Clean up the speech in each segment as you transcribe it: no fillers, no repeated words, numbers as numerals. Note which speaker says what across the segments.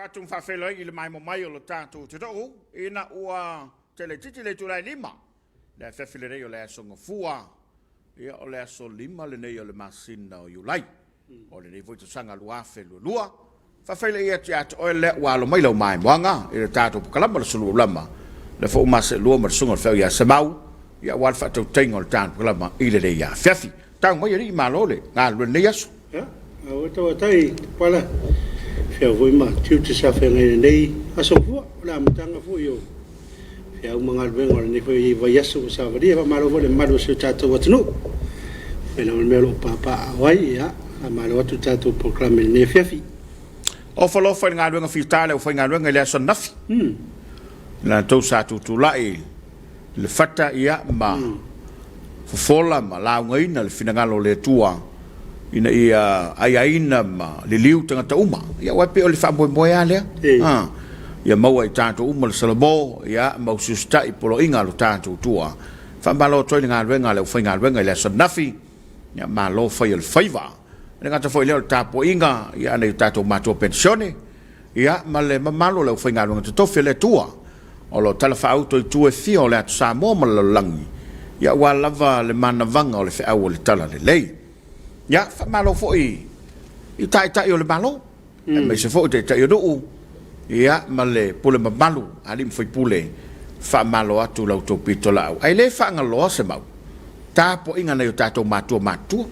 Speaker 1: atu ma faafeiloai i le maemo mai o lo tatou atunuu ina ua tele itiiti le itula e 5 le afiafi lenei o le aso Gafua, ia o le aso 5 lenei o le masina o Iulai o lenei foi tausaga 2022. Faafeiloai atu ia te oe lea ua alo mai lau maimoaga i le tatou polokalame o le Sulu Aulama, lea foi ua maseelua ma le susuga i le feau ia Semau, ia aua le faatautaiga o le tatou polokalame i lenei afiafi. Tau mai alii malo le galulue i lenei aso.
Speaker 2: Ia, ua tauatai Tupala, feau foi ma tiute sa feagai i lenei aso fua, o le amataga foi o feau ma galuega o lenei foi vaiaso ua savalia. Faamalo foi i le mamalu o si o tatou atunuu, fai lava le mea o lo o papaaao ai, ia, faamalo atu le tatou polokalame i lenei afiafi.
Speaker 1: Ofa alofa i le galuega fita a le aufaigaluega i le aso ananafi. I latou sa tutulai i le fata ia ma fofola ma laugaina le finagalo o le Atua ina ia aiaina ma liliu tagata uma. Ia aua e pei o le faamoemoe lava lea. A, ia maua e i tatou uma le salamo, ia, ma usiusitai i poloaiga a lo tatou Atua. Faamalo atu ai le galuega a le aufaigaluega i le aso ananafi. Ia malo fai o le faiva. E le gata foi i lea o le tapuaiga ia a nai o tatou matua penisione, ia ma le mamalu o le aufaigaluega totofi a le Atua o lo o talafaauto i itu e fia o le atu Samoa ma le lalolagi, ia aua lava le manavaga o le feau o le Talalelei. Ia, faamalo foi i Taitai o le Malo, aemaise foi Taitai o nuu, ia ma le pule mamalu a alii ma faipule, faamalo atu i la outou pitolaau. Ae le faagaloa se mau tapuaiga a nai o tatou matua matutua.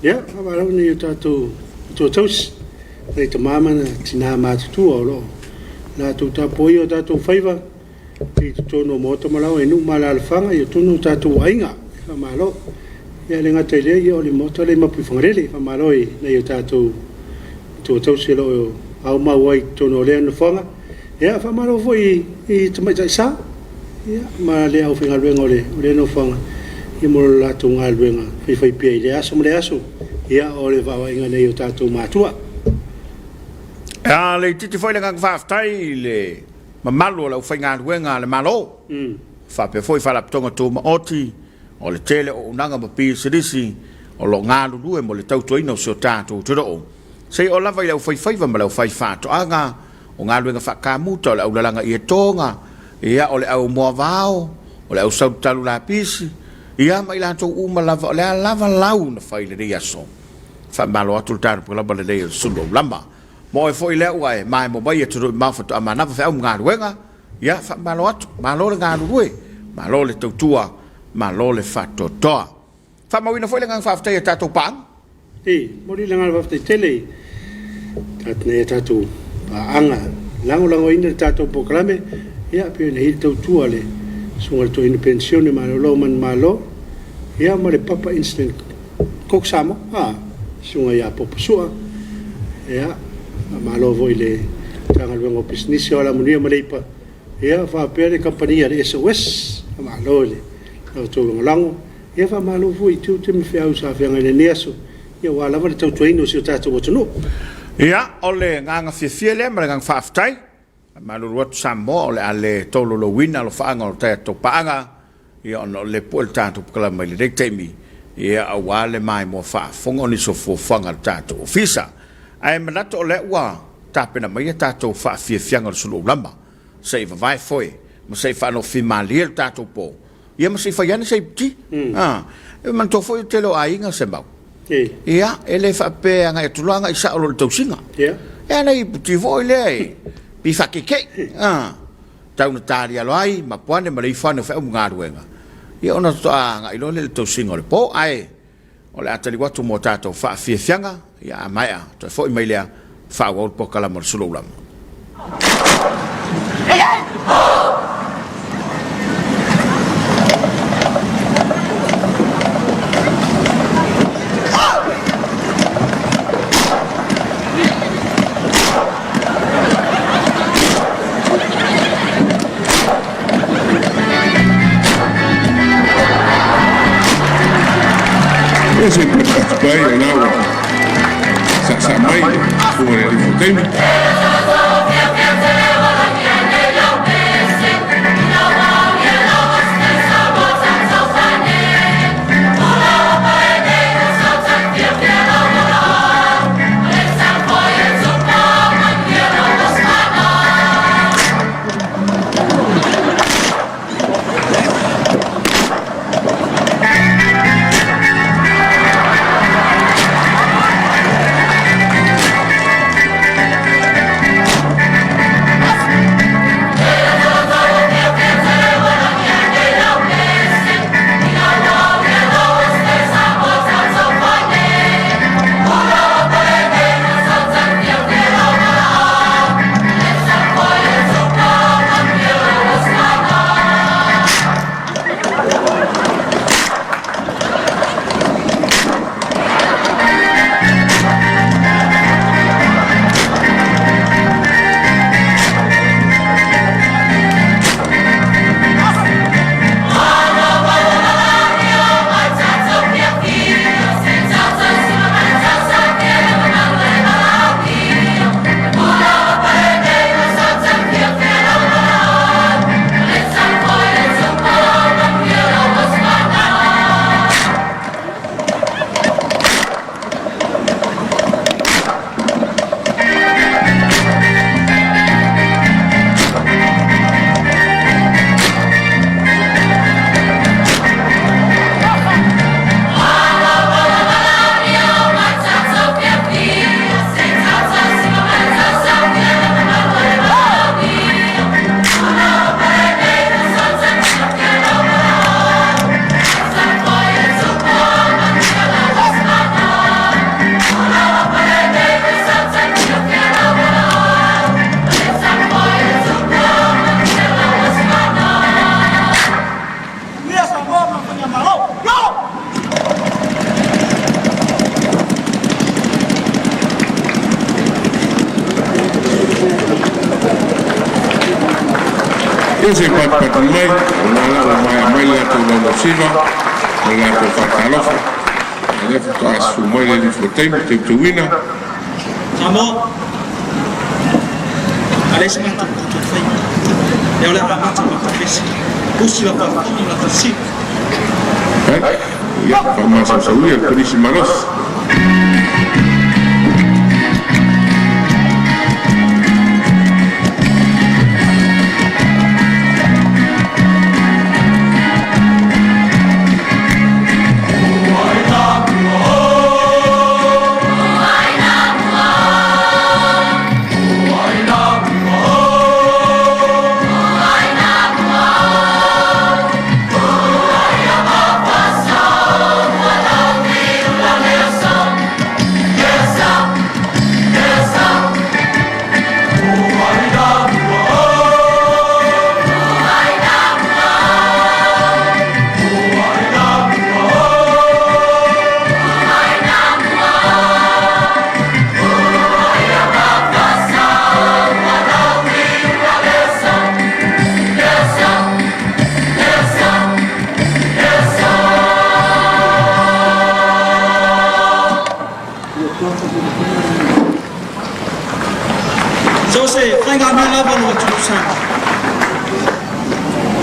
Speaker 2: Ia, faamalo i nai o tatou matua tausi, nai tama ma tina matutua o lo o latou tapuaia o tatou faiva i totonu o maota ma laoa i nuu ma alaalafaga, ia totonu o tatou aiga. Faamalo. Ia e le gata i lea, ia o le maota lea i Mapuifagalele. Faamalo i nai o tatou matua tausi o lo o aumau ai i totonu o lea nofoaga. Ia faamalo foi i tamaitai sa ia ma le aufaigaluega o lea nofoaga ia mo le latou galuega faifaipea i lea aso ma lea aso, ia o le vaavaaia nei o tatou matua.
Speaker 1: A le itiiti foi le agaga faafetai i le mamalu o le aufaigaluega a le Malo, faapea foi Faalapotopotoga Tumaoti, o le tele o auaunaga ma pisinisi o lo o galulue mo le tautuaina o si o tatou atunuu, seia oo lava i le aufaifaiva ma le aufaifaatoaga, o galuega faakamuta, o le aulalaga ietoga, ia, o le au moavao, o le au saulutalu lapisi, ia, ma i latou uma lava, o le a lava lau na fai i lenei aso. Faamalo atu le tatou polokalame lelei o le Sulu Aulama. Ma oe foi lea ua e maemo mai i atunuu e mamao faatoa manava feau ma galuega, ia, faamalo atu, malo le galulue, malo le tautua, malo le faatoatoa. Faamauina foi le agaga faafetai i a tatou paaga.
Speaker 2: E momoli le agaga faafetai tele i nai a tatou paaga lagolagoina le tatou polokalame, ia pei ona i ai le tautua a le Susuga i le Toeaina Penisione Malolo Manumalo, ia ma le Papa Instant Coke Samoa, a, Susuga ia Popo Sua, ia, faamalo foi i le Matagaluega o Pisinisi o Alamanuia ma Leipa, ia faapea le kamupani a le SOS, faamalo i le outou lagolago. Ia faamalo foi i tiute ma feau sa feagai i lenei aso, ia aua lava le tautuaina o si o tatou atunuu.
Speaker 1: Ia, o le agaga fiafia lea ma le agaga faafetai. E faamalulu atu Samoa o le a le tololou-ina alofaaga o tatou paaga, ia ona o le pue le tatou polokalame i lenei taimi, ia aua le maimoa faafofoga o nisi o fuafuaga a le tatou Ofisa. Ae manatu o lea ua tapena mai a tatou faafiafiaga o le sulu aulama, se i vavae foe ma se i faanofi malie le tatou po, Ia ma se i fai ane se iputi. A, e manatua foi o le tele o aiga Semau. Ia, e le faapea e agai atu loa agai sao loa i le tausiga. E ala i iputi foi lea e pei faakeikei. A, tau na talialo ai ma apo ane ma le ifo ane o feau ma galuega, ia ona faatoa agai loa lea i le tausiga o le po. Ae o le a taliu atu mo tatou faafiafiaga, ia a maea toe foi mai lea faaauau le polokalame o le Sulu Aulama.
Speaker 3: Ia se i patupatu ai o la ua saasaa mai le Susuga i le Alii Fotaimi. Ia se i patupatu mai, o lena la ua maea mai le latou laulausiva ma le latou faatalofa, a o lea faatoa susu mai le alii fuataimi teuteuina.
Speaker 4: Samoa, a leai se matou manatu e faia, ia o le a amata le matou pese. Usi la faafofoga ma la faasili.
Speaker 3: Ia, faamasausauia le Kolisi malosi.
Speaker 4: So se faiga mea lava o le atunuu Samoa.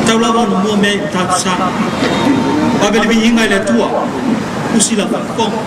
Speaker 4: Tau lava ona mua mea i mataupu Samoa. Ave le viiga i le Atua, usi la faafofoga.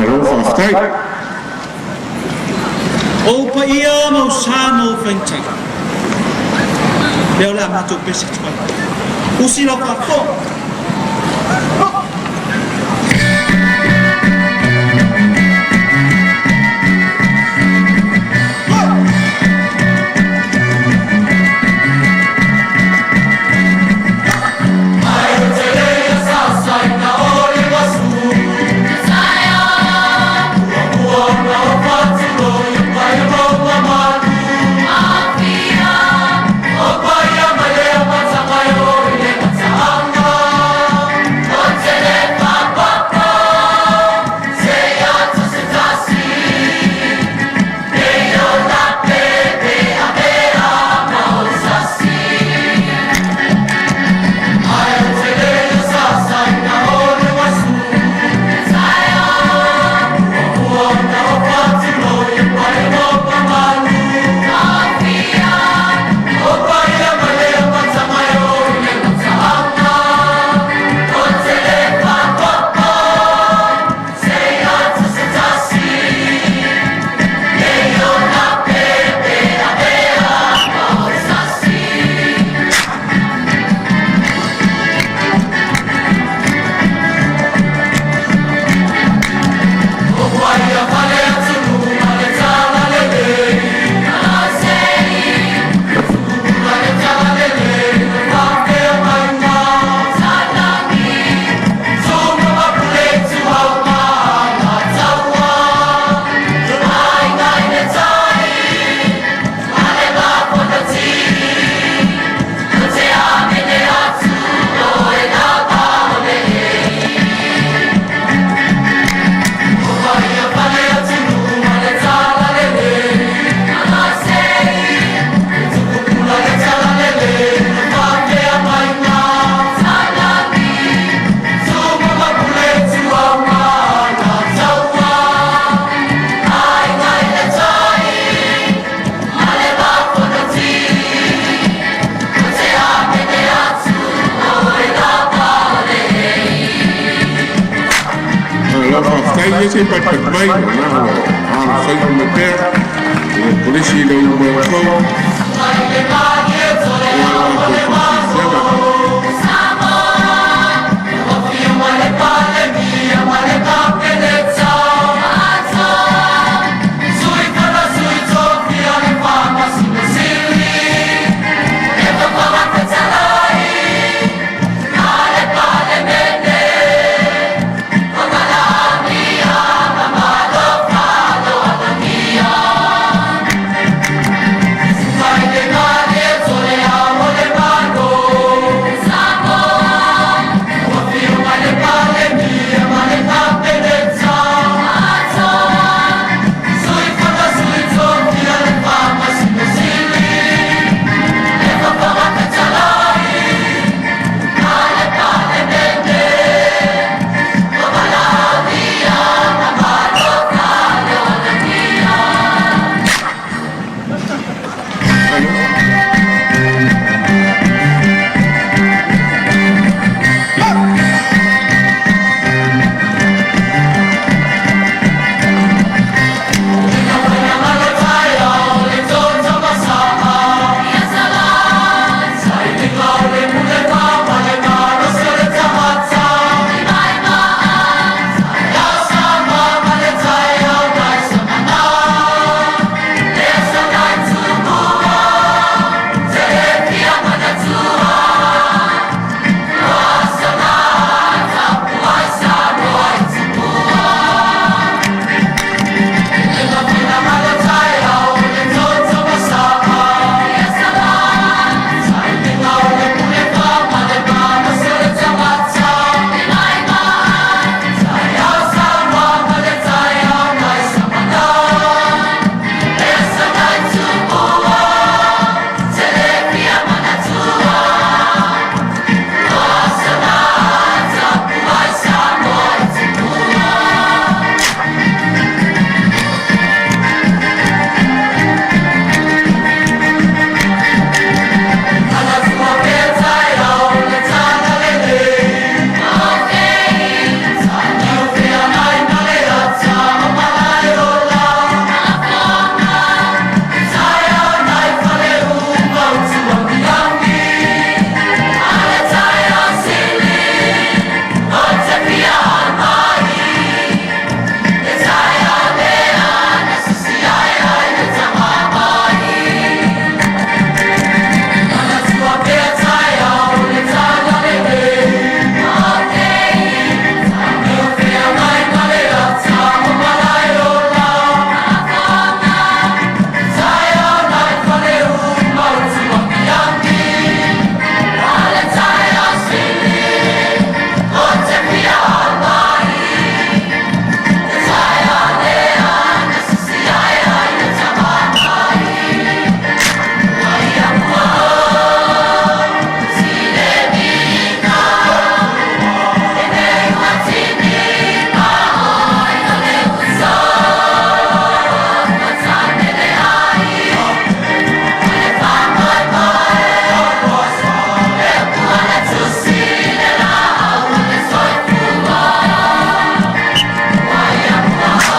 Speaker 3: Malo faafetai.
Speaker 4: O ou paia ma ou sa ma ou faigata, lea o le a matou pese atu ai. Usi lau faafofoga.
Speaker 3: Ia se i patipati mai, o lena o lo o alofaiva mai pea le Kolisi i le ulu mai o outou aua le latou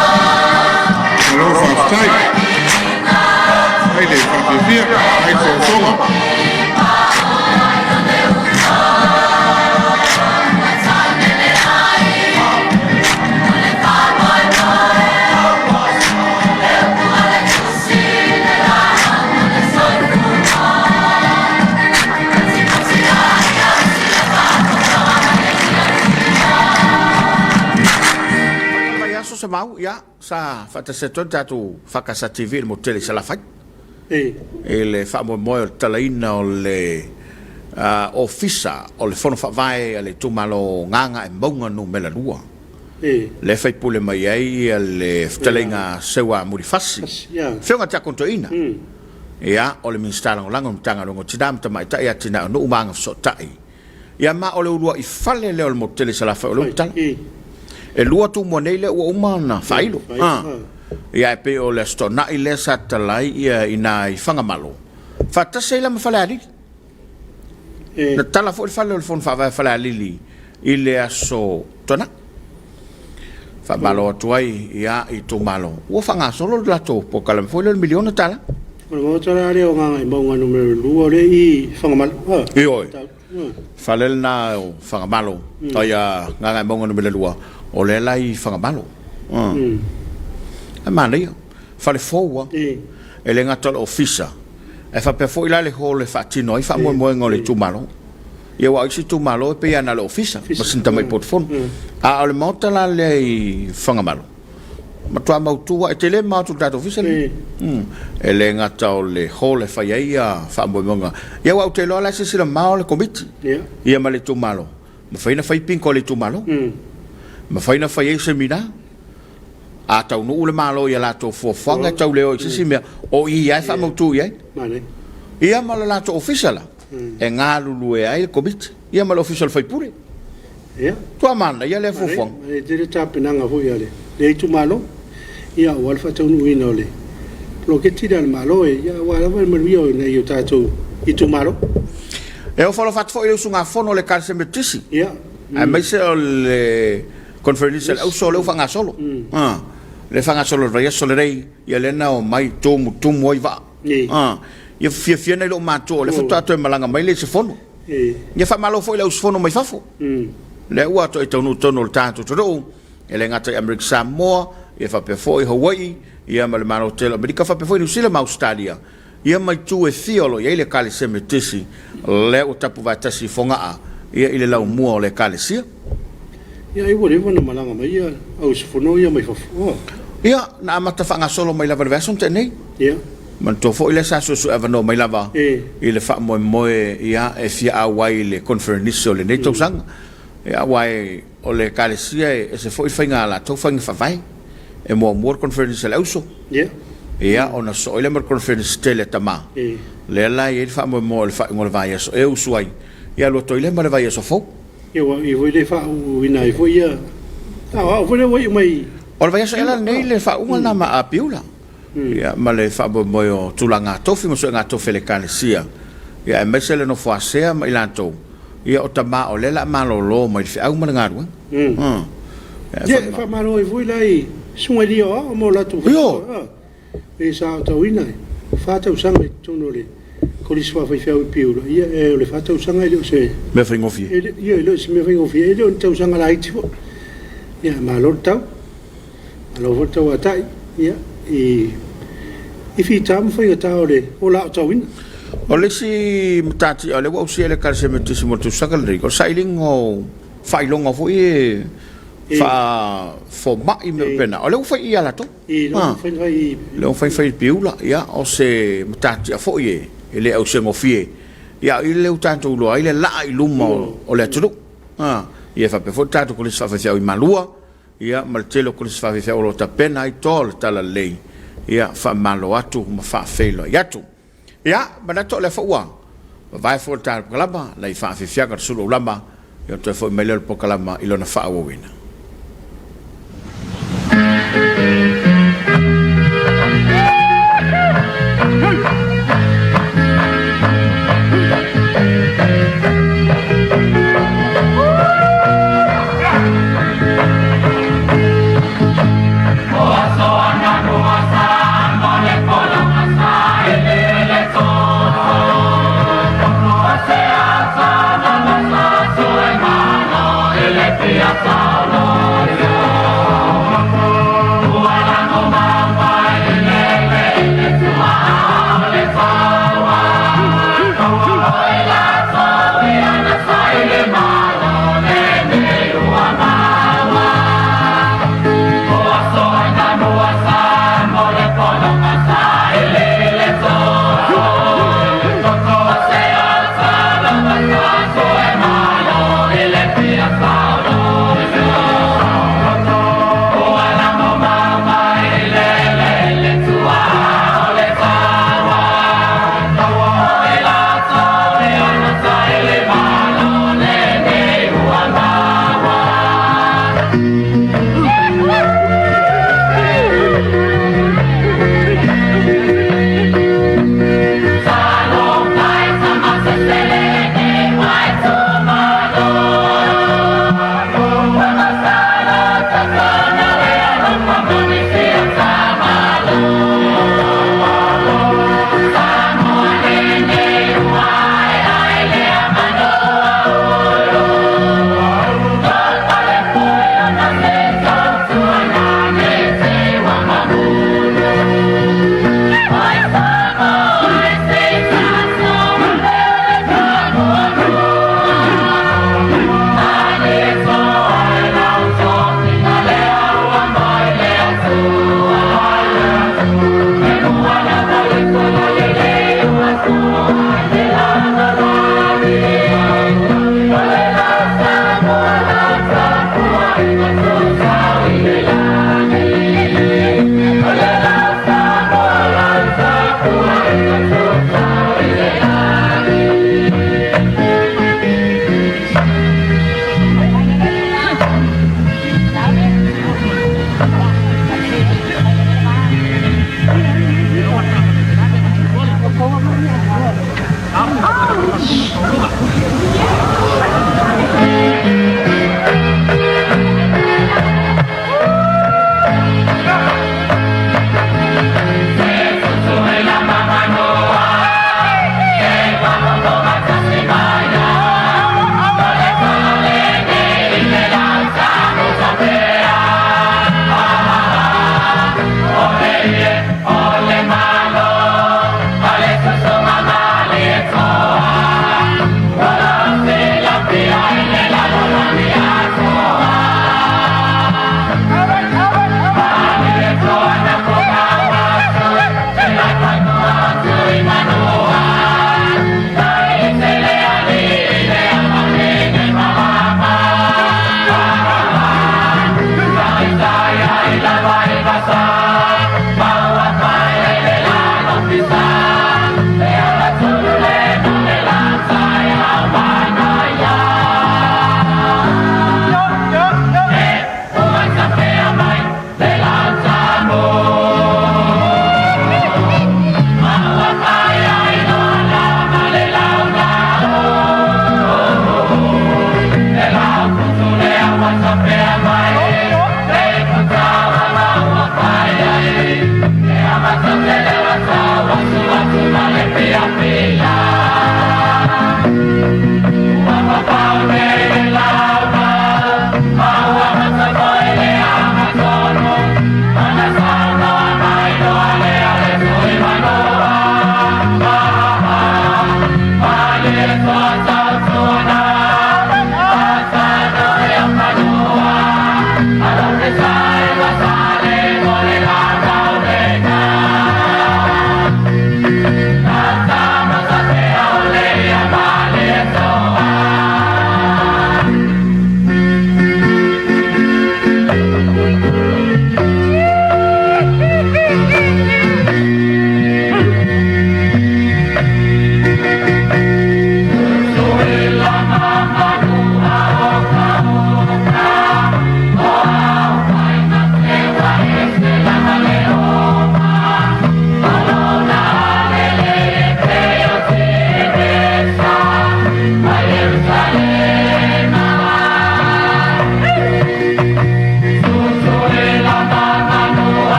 Speaker 3: faafiafiaga. Malo faafetai. Faafetai le faafiafia, faafetai le foofoga.
Speaker 1: Vaiaso se mau, ia, sa faatasi atu ai le tatou Fakasa TV i le motu tele i Salafai i le faamoemoe o le tatalaina o le Ofisa o le Fono Faavae a le itumalo o Gagaemauga Numera 2, lea e faipule mai ai le fetalaiga Seua Mulifasi, Afioga Tiakono Toeaina, ia, o le Minisita Lagolago o le Matagaluega o Tina ma Tamaitai, Atinae o Nuu ma Agafesootai. Ia ma o le uluai fale lea o le motu tele i Salafai o lea ua tatala. E lua Tumua nei lea ua uma ona faailo. Ia ae pei o le Aso Toonai lea sa tatala ai ia i ina i Fagamalo, faatasi ai la ma Falealili. Na tatala foi le fale o le Fono Faavae o Falealili i le Aso Toonai. Faamalo atu ai ia itumalo ua faagasolo le latou polokalame foi lea o le miliona tala.
Speaker 2: O le maota la lea o Gagaemauga Nu.2 lea i Fagamalo.
Speaker 1: Ioe. Fale lena o Fagamalo, ai a Gagaemauga Nu.2, o lea la i Fagamalo. E manaia. Fale fou lava. E le gata o le ofisa, ae faapea foi la le hall e faatino ai faamoemoega o le itumalo. Ia aua o isi itumalo e pei lava na o le ofisa ma sina tamai potofono. A o le maota la lea i Fagamalo, matua mautu lava, e tele ma atu i le tatou ofisa lenei. E le gata o le hall e fai ai faamoemoega. Ia aua ou te iloa la e silasila mamao le Komiti ia ma le itumalo, mafai ona fai bingo a le itumalo, mafai ona fai ai seminar. A taunuu le Malo i a latou fuafuaga e tau le o i se isi mea, o i lava e faamautu i ai. Ia ma le latou ofisa la e galulue ai le Komiti, ia ma le ofisa o le faipule.
Speaker 2: Ia.
Speaker 1: Matua manaia lea fuafuaga.
Speaker 2: E tele tapenaga foi a lenei itumalo, ia aua le faataunuuina o le poloketi lea a le Malo, ia aua lava le manuia o nai o tatou itumalo.
Speaker 1: E ofo alofa atu foi i le usugafono a le Ekalesia Metotisi,
Speaker 2: Ia.
Speaker 1: aemaise o le Conference a le auso lea ua faagasolo. Lea e faagasolo i le vaiaso lenei, ia lea na omai tumutumu ai vaa. Ia fiafia nai lou matua o lea faatoa toe malaga mai lea i se fono. Ia faamalo foi i le ausufono mai fafo. Lea ua toe taunuu tonu o le tatou atunuu, e le gata i Amerika Samoa, ia faapea foi Hawaii, ia ma le Malo tele o Amerika, faapea foi Niu Sila ma Ausetalia. Ia ma itu e fia o lo o i ai le Ekalesia Metotisi, lea ua tapuvaetasi i Fogaa, ia i le laumua o le Ekalesia.
Speaker 2: Ia ai ua leva ona malaga mai ia auusufono ia mai fafo. Oh.
Speaker 1: Ia, na amata faagasolo mai lava i le vaiaso na tea nei.
Speaker 2: Ia.
Speaker 1: Manatua foi lea sa suesue avanoa mai lava
Speaker 2: e.
Speaker 1: I le faamoemoe ia e fia auai i le koneferenisi o lenei tausaga. Ia aua e O le Ekalesia e ese foi le faiga a latou faiga faavae. E muamua le conference a le auso. Ia, ona sosoo ai lea ma le conference tele a tama. Lea la e i ai le faamoemoe o le faaiuga o le vaiaso e usu ai, ia alu atu ai lea ma le vaiaso fou.
Speaker 2: Ia, ua i foi le faauuina ai foi ia, a o au foi lea ua iu mai.
Speaker 1: O le vaiaso ea la lenei le faauuga lena ma Apiula. Ia, ma le faamoemoe o tulaga tofi ma suega tofi a le Ekalesia, ia aemaise le nofo a Sea ma i latou, ia o tama o lea o le a malolo mai le feau ma le galuega.
Speaker 2: Ia, e faamalo ai foi la i Susuga i Alii Aoao ma o latou faletua, e sa aotauina e fa tausaga i totonu o le Kolisi Faafaifeau i Piula, ia o le fa tausaga e le o se
Speaker 1: mea faigofie.
Speaker 2: Ia, e le o se mea faigofie, e le o ni tausaga laiti foi. Ia, malo le tau. Malo foi le tauatai ia, i, i fita ma faigata o le ola aotauina.
Speaker 1: O le isi matatia o lea ua ausia e le Ekalesia Metotisi mo le tausaga lenei, o le sailiga o faailoga foi e faa-fomai ma mea faapena, o lea ua fai i i a latou.
Speaker 2: O
Speaker 1: lea ua fai fai i Piula, ia, o se matatia foi e le ausiagofie, ia, a o i lea ua tatou iloa ai le laa i luma o le atunuu. Ia faapea foi le tatou Kolisi Faafaifeau i Malua, Ia, ma le tele o Kolisi Faafeafea o lo o tapena ai toa o le Talalelei, ia, faamalo atu ma faafeiloai atu. Ia, manatu o lea foi ua vavae foi le tatou polokalama, nai faafeafeaga o le sulu aulama, ia ona toe foi mai lea o le polokalama i lona faaauauina.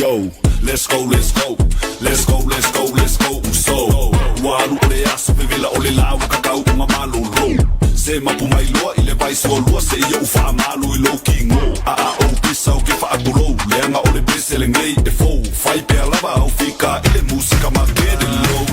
Speaker 5: Yo, let's go, let's go, let's go, let's go, let's go So, ua alu o le aso vevela o le la ua kakau o malolo Se mapu mai loa i le vai sualua se ia u faamalu i lou kigo A a ou pisa ou ke faatulou leaga o le pese lenei e fou Fai pea lava au fika i le musika ma get it low.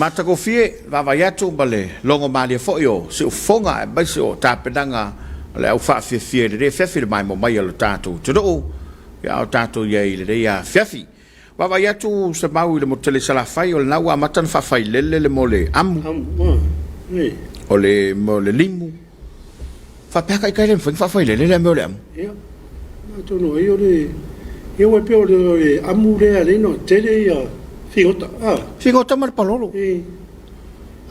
Speaker 1: Matagofie vaavaai atu ma le logo malie foi o siufofoga aemaise o tapenaga o le au faafiafia i lenei afiafi i le maimoa mai o le tatou atunuu ia a o tatou i ai i lenei afiafi. Vaavaai atu se mau i le motu tele i Salafai o lena ua amata ona faafailele le mo le amu, o le mo le limu. Faapea ka ita e le mafai ona faafailele lea mea o le amu.
Speaker 2: Ia, atonu ai o le ia ua pei o le amu lea lea na tele ia figota. Ah.
Speaker 1: Figota ma le palolo.
Speaker 2: E.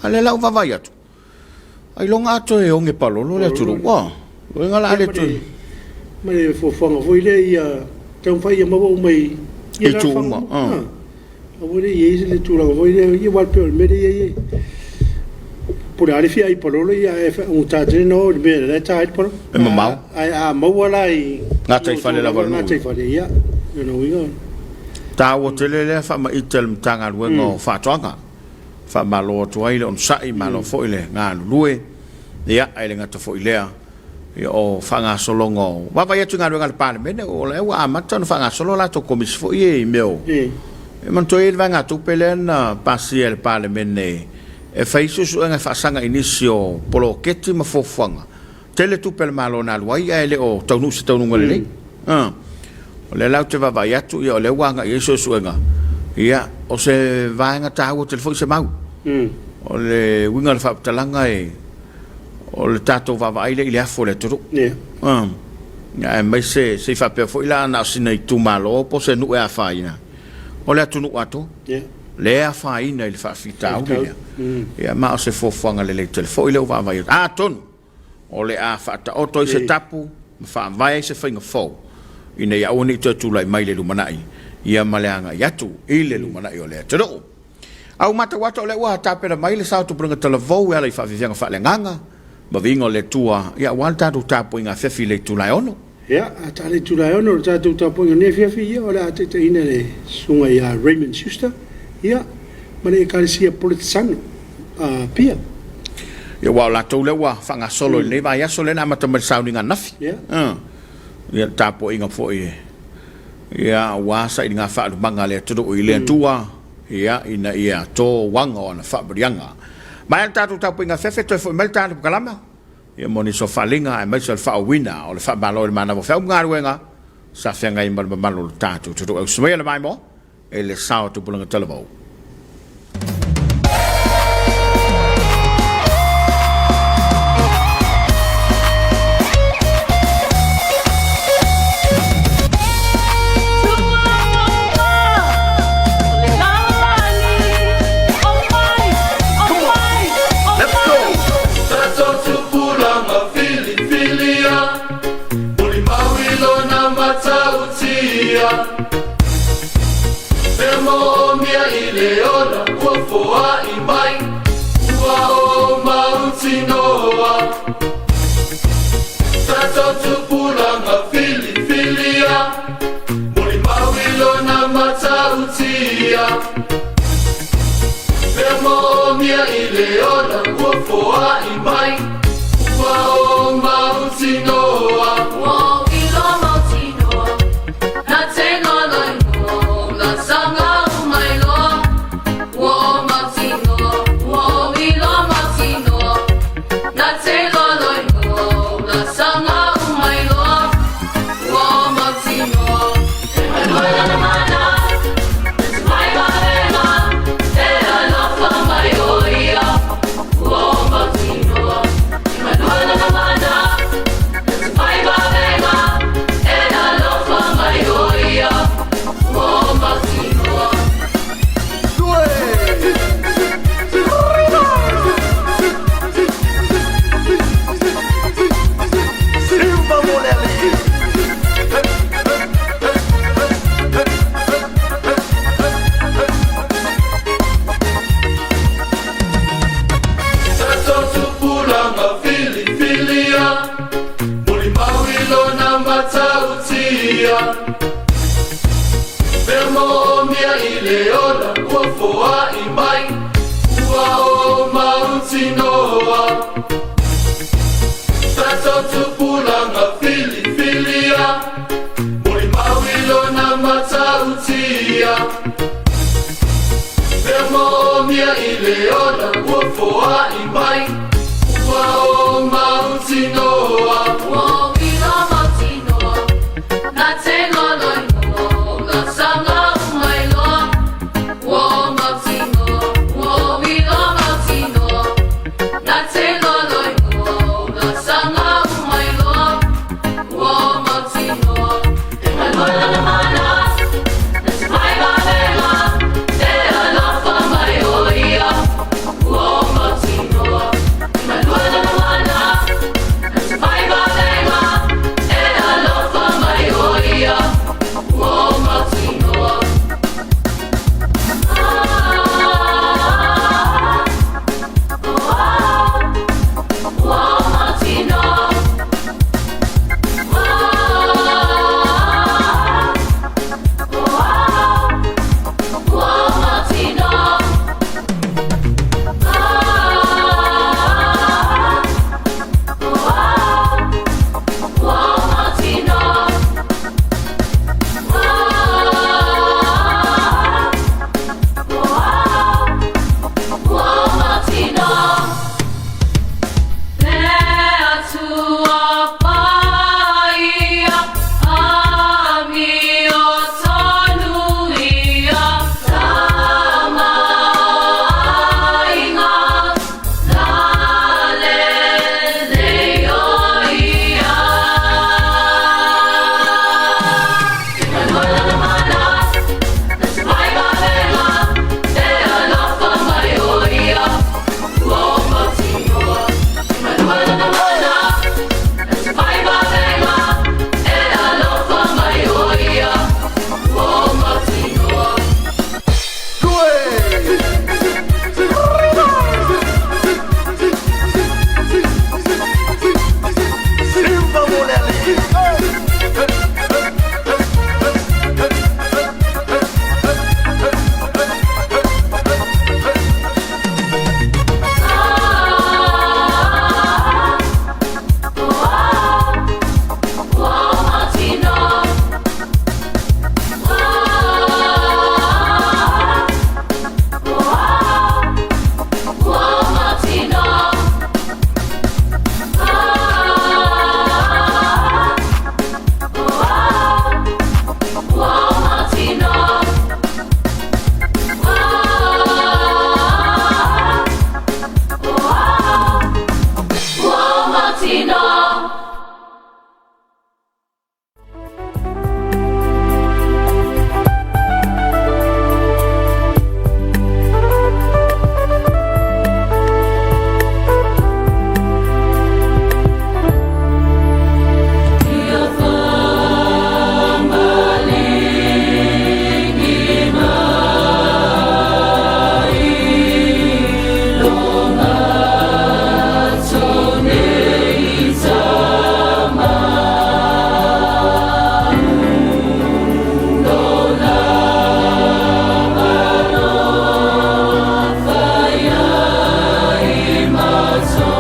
Speaker 1: A lea la ua vaavaai atu. Ailoga a toe oge palolo le atunuu. Ua. Loiga la a le toe.
Speaker 2: Ma le fuafuaga foi lea ia taumafai ia maua uma i
Speaker 1: itu uma. Ah.
Speaker 2: Aua ne i i ai le tulaga foi lea, ia aua pei o le mea lea e i ai. Po o le a le fia ai palolo, ia ae faigata tele ona oo i le mea la e ta ai le palolo.
Speaker 1: E mamao.
Speaker 2: Ae a maua la i
Speaker 1: gataifale lava o le nuu.
Speaker 2: Gataifale, ia, o lona uiga o le
Speaker 1: Taua tele lea faamaite a le Matagaluega o Faatoaga. Faamalo atu ai le onosai, malo foi le galulue. Ia, ae le gata foi i lea, ia o faagasologa o vaavaai atu i galuega a le Palemene, o lea ua amata ona faagasolo a latou Komisi foi ia i mea o e manatua i ai le vaegatupe lea na pasia e le Palemene e fai ai suesuega e faasaga i nisi o poloketi ma fuafuaga. Tele tupe a le Malo na alu ai ae le o taunuu i se taunuuga lelei. O lea la ou te vaavaai atu, ia o lea ua agai i ai suesuega, ia o se vaega taua tele foi se mau. O le uiga o le faamatalaga e o le tatou vaavaai lea i le afu o le atunuu. Aemaise se i faapea foi la na o sina itumalo po o se nuu e afaina, o le atunuu atoa lea e afaina i le faafitauli lea. Ia ma o se fuafuaga lelei tele foi lea ua vaavaai atu. Atonu o le a faataoto ai se tapu ma faavae ai se faiga fou ina ia aua ne i toe tulai mai le lumanai ia ma le agai atu i le lumanai o le atunuu. A ua matau atu o lea ua tapena mai le sao Tupulaga Talavou e ala i faafiafiaga faaleagaga ma viiga o le Atua ia aua le tatou tapuaiga afiafi i le itula e 6.
Speaker 2: Ia, a ta le itula e 6 o le tatou tapuaiga nei afiafi, ia o le a taitaiina e le Susuga ia Raymond Schuster, ia, ma le Ekalesia Polotesano a Apia.
Speaker 1: Ia, aua o latou lea ua faagasolo i lenei vaiaso lea na amata mai le sauniga ananafi.
Speaker 2: Ia.
Speaker 1: Ia, le tapuaiga foi e Ia, aua sailiga faalumaga a le atunuu i le Atua, ia, ina ia to uaga o ana faamanuiaga. Maea le tatou tapuaiga afiafi, toe foi mai le tatou kalama, ia, mo nisi o faaaliga aemaise o le faaauauina o le faamalo i le manava o feau ma galuega sa feagai ma le mamalu o le tatou atunuu. E usu maia le maimoa e le sao o Tupulaga Talavou.
Speaker 5: foai mai ua o mautinoa. Tatou tupulaga filifilia, molimau i lona matautia. Mea moomia i le ola ua foai mai ua o mautinoa.
Speaker 6: Ua iloa mautinoa, na te lolo i mua o la sanga umailoa. Ua mautinoa, ua iloa mautinoa, na te lolo i mua o la sanga umailoa. Ua mautinoa, e malua lana mana, e te mai vaega, e alofa mai o ia. Ua mautinoa, e malua lana mana, e te mai vaega, e alofa mai o ia. Ua mautinoa.
Speaker 5: Tatou tupulaga filifilia, molimau i lona matautia. Mea moomia i le ola ua foai mai ua o mautinoa. Tatou tupulaga filifilia, molimau i lona matautia. Mea moomia i le ola ua foai mai ua o mautinoa.
Speaker 6: Ua iloa mautinoa, na te lolo i mua o la sanga umailoa. Ua mautinoa, ua iloa mautinoa, na te lolo i mua o la sanga umailoa. Ua mautinoa, e malua lana mana, na te mai vaega, e alofa mai o ia. Ua mautinoa, e malua lana mana. E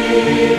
Speaker 6: When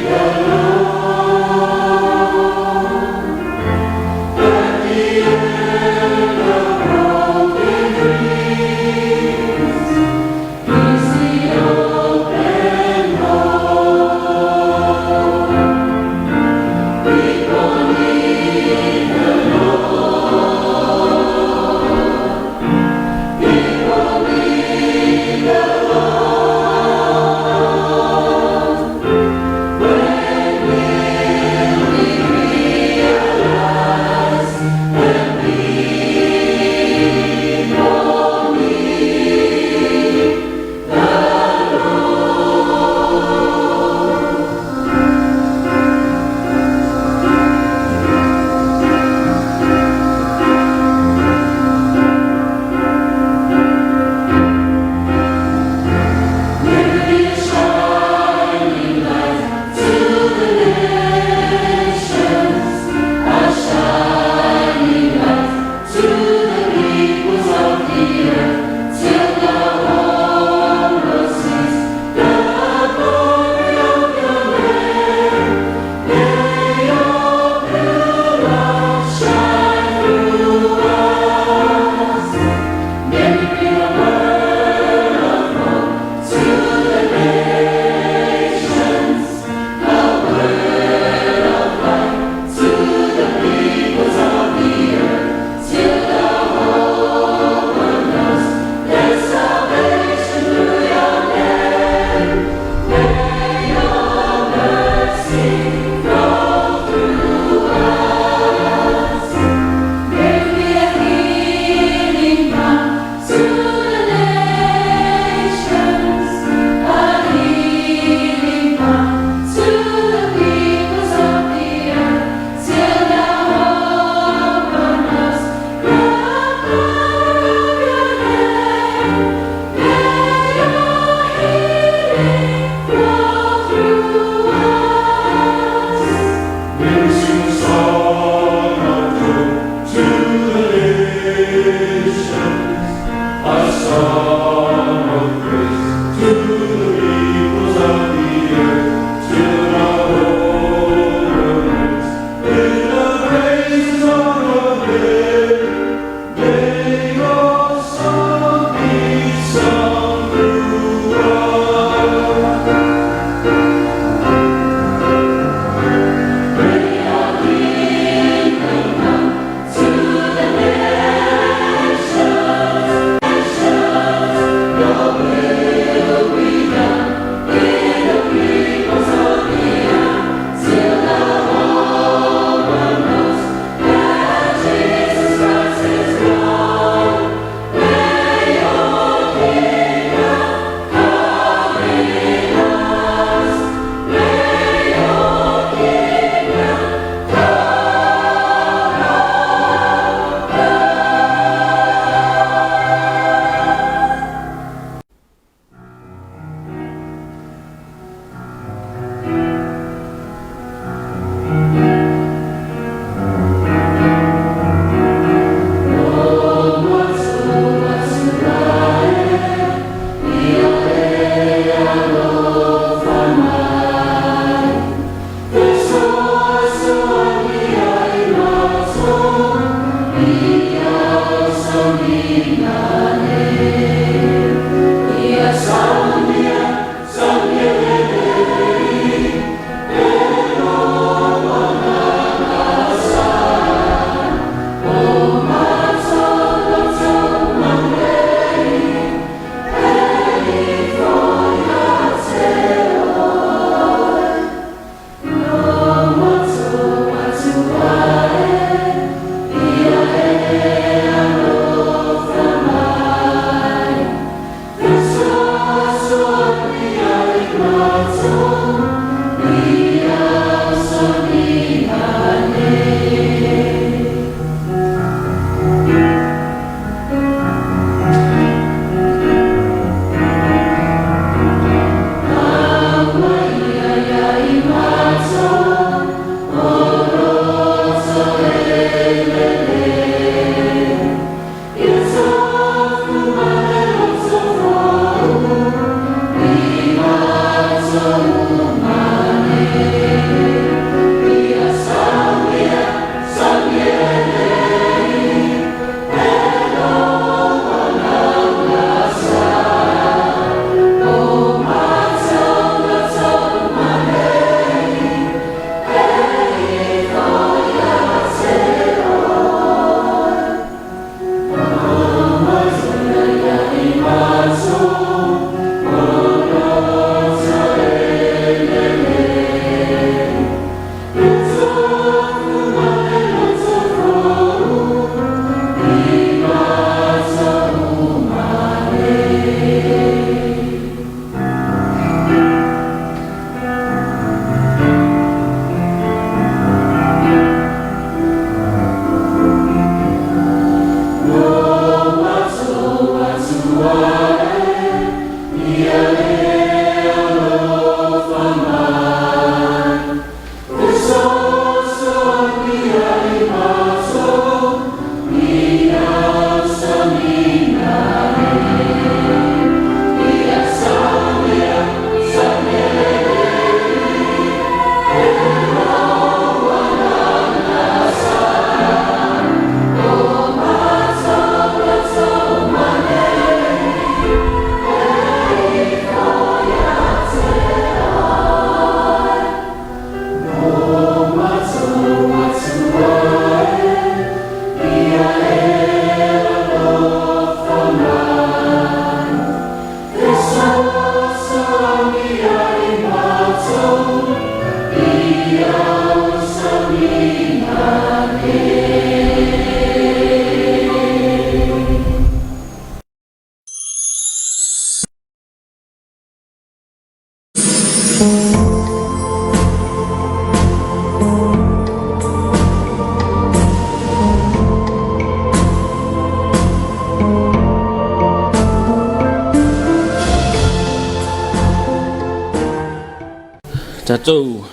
Speaker 7: Tatou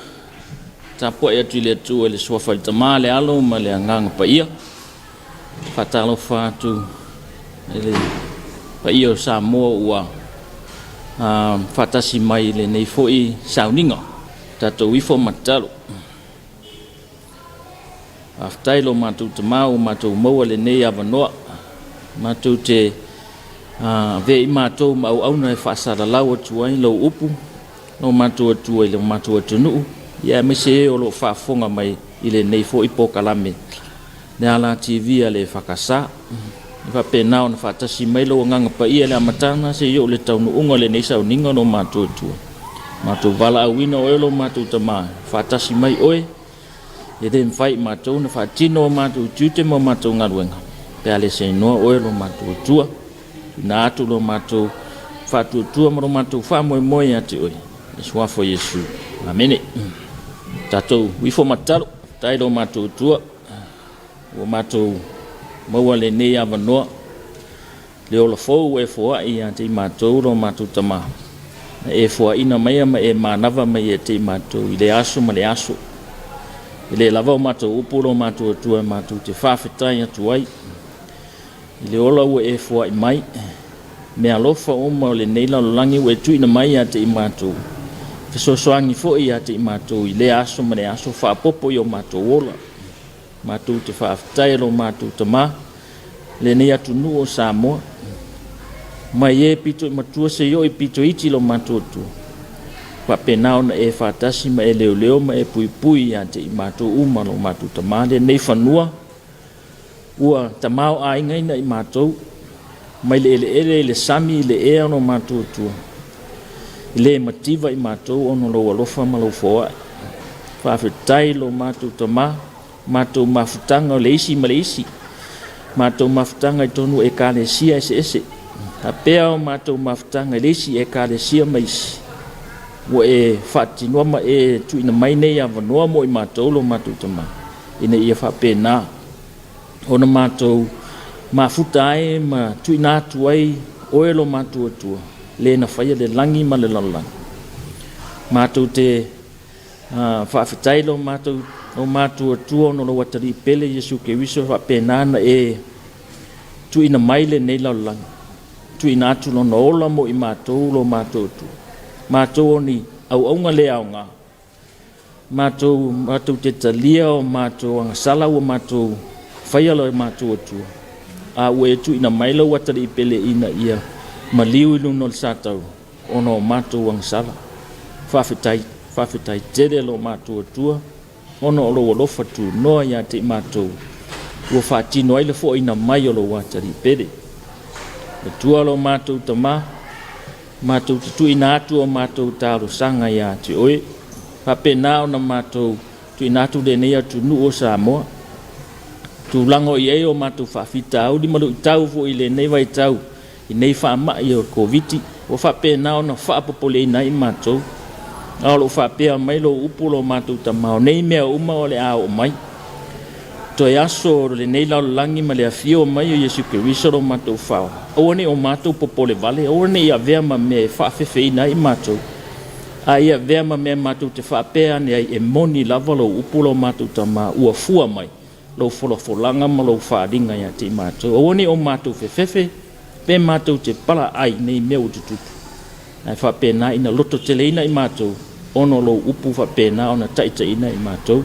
Speaker 7: tapuai atu i le Atua i le Suafa i le Tama, le Alo ma le Agaga Paia. Faatalofa atu i le paia o Samoa ua faatasi mai i lenei foi sauniga. Tatou ifo ma tatalo. Faafetai lo matou Tama ua matou maua lenei avanoa. Matou te avea i matou ma auauna e faasalalau atu ai lou upu, lo matou Atua i lo matou atunuu, ia aemaise e o lo o faafofoga mai i lenei foi polokalame le Ala TV a le EFKS. E faapena ona faatasi mai lou Agaga Paia i le amataga seia oo i le taunuuga o lenei sauniga lo matou Atua. Matou valaauina oe lo matou Tama, faatasi mai oe, e le mafai i matou ona faatino o matou tiute ma o matou galuega, pe a le seinoa oe lo matou Atua. Tuuina atu lo matou faatuatua ma lo matou faamoemoe ia te oe, i le suafa o Iesu. Amene. Tatou ifo ma tatalo. Faafetai lo matou Atua, ua matou maua lenei avanoa, le ola fou ua e foai ia te i matou lo matou Tama, na e foaina maia ma e manava mai ia te i matou i le aso ma le aso. E le lava o matou upu lo matou Atua e matou te faafetai atu ai i le ola ua e foai mai, meaalofa uma o lenei lalolagi ua e tuuina mai ia te i matou, fesoasoani foi ia te i matou i lea aso ma le aso, faaopoopo i o matou ola. Matou te faafetai e lo matou Tama, lenei atunuu o Samoa, mai e pito i matua seia oo i pito iti lo matou Atua, faapena ona e faatasi ma e leoleo ma e puipui ia te i matou uma lo matou Tama, lenei fanua ua tamaoaigaina i matou, mai le eleele i le sami i le ea lo matou Atua, e le mativa i matou ona lou alofa ma lou foai. Faafetai lo matou Tama, matou mafutaga o le isi ma le isi, matou mafutaga i totonu o ekalesia eseese, faapea o matou mafutaga i le isi ekalesia ma isi, ua e faatinoa ma e tuuina mai nei avanoa mo i matou lo matou Tama, ina ia faapena ona matou mafuta ai ma tuuina atu ai oe lo matou Atua, le na faia le lagi ma le lalolagi. Matou te faafetai lo matou lo matou Atua ona o lou atalii pele Iesu Keriso, faapena na e tuuina mai lenei lalolagi, tuuina atu lona ola mo i matou lo matou Atua, matou o ni auaunga le aoga, matou matou te talia o matou agasala ua matou faia lo matou Atua, a ua e tuuina mai lou atalii pele ina ia maliu i luna o le satauro ona o matou agasala. Faafetai, faafetai tele lo matou Atua ona o lou alofa tunoa ia te i matou ua faatino ai le foaina mai o lou atalii pele. Atua lo matou Tama, matou te tuuina atu o matou talosaga ia te oe, faapena ona matou tuuina atu lenei atunuu o Samoa, tulaga o i ai o matou faafitauli ma luitau foi i lenei vaitau i nei faamai o le Koviti, ua faapena ona faapopoleina ai matou. A o lo o faapea mai lou upu lo matou Tama, o nei mea uma o le a oo mai. Toe aso o lenei lalolagi ma le afio mai o Iesu Keriso lo matou Faaola, aua ne i o matou popole vale, aua ne i avea ma mea e faafefeina ai matou, a ia avea ma mea matou te faapea ane ai, e moni lava lou upu lo matou Tama, ua fua mai lou folafolaga ma lou faaaliga ia te i matou. Aua ne i o matou fefefe pe matou te palaai nei mea ua tutupu, ae faapena ina lototeleina i matou ona o lou upu faapena ona taitaiina i matou.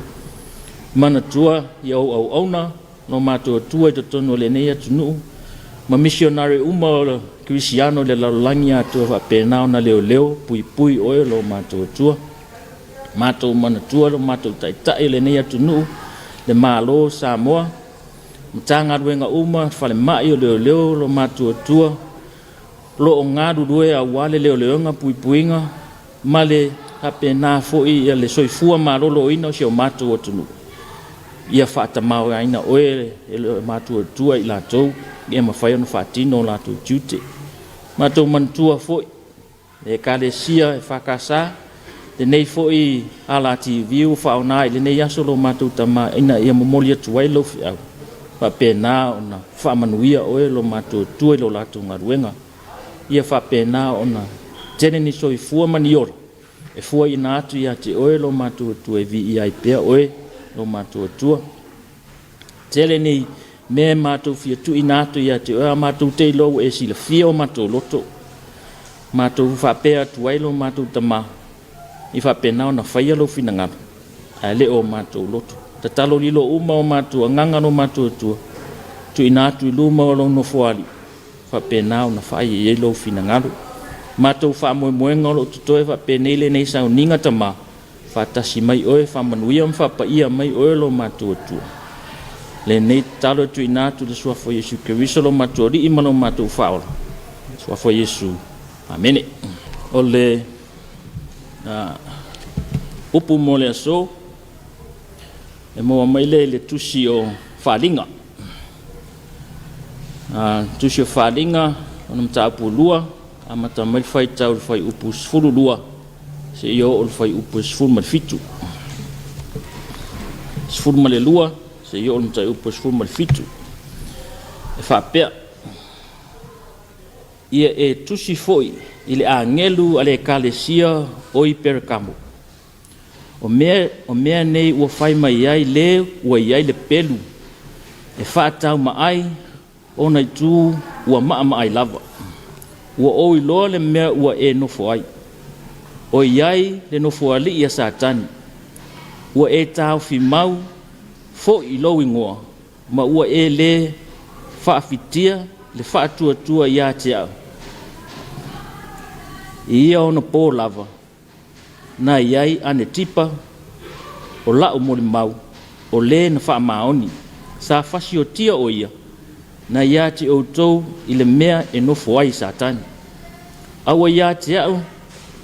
Speaker 7: Manatua i ou auauna lo matou Atua i totonu o lenei atunuu ma misionare uma o le Kerisiano i le lalolagi atoa, faapena ona leoleo puipui oe lo matou Atua. Matou manatua lo matou Taitai o lenei atunuu, le Malo o Samoa, Matagaluega uma, falemai o leoleo lo matou Atua, lo o galulue aua le leoleoga puipuiga ma le faapena foi ia le soifua maloloina o si o matou atunuu. Ia faatamaoaigaina oe e le matou Atua i latou ia mafai ona faatino o latou tiute. Matou manatua foi le Ekalesia EFKS, lenei foi ala TV ua faaaoga i lenei aso lo matou Tama ina ia momoli atu ai lou feau, faapena ona faamanuia oe lo matou Atua i lo latou galuega, ia faapena ona tele ni soifua ma ni ola. E fuaina atu ia te oe lo matou Atua e viia ai pea oe lo matou Atua. Tele ni mea e matou fia tuuina atu ia te oe, a matou te iloa ua e silafia o matou loto. Matou faapea atu ai lo matou Tama, i faapena ona faia lou finagalo, ae le o matou loto. Tatalo lilo uma o matou agaga lo matou Atua, tuuina atu i luma o lou nofoalii, faapena ona fai i ai lou finagalo. Matou faamoemoega o lo o totoe faapenei lenei sauniga Tama, faatasi mai oe, faamanuia ma faapaia mai oe lo matou Atua. Lenei tatalo e tuuina atu i le suafa o Iesu Keriso lo matou Alii ma lo matou Faaola. Suafa o Iesu. Amene. O le upu mo le aso e maua mai lea i le tusi o Faaliga. Tusi o Faaliga, ona mataupu 2, amata mai le faitau i le fuaiupu 12 seia oo i le fuaiupu 17. 12 seia oo i le mataupu 17. E faapea, Ia e tusi foi i le agelu a le ekalesia o i Perekamo, O mea, o mea nei ua fai mai ai le ua i ai le pelu e faataumaai ona itu ua maamaai lava. Ua ou iloa le mea ua e nofo ai, o i ai le nofoalii a Satani. Ua e taofi mau foi i lou igoa, ma ua e lē faafitia le faatuatua ia te au i ia ona pō lava na i ai Anetipa o la'u molimau, o lē na faamaoni, sa fasiotia o ia na ia te outou i le mea e nofo ai Satani. A ua ia te au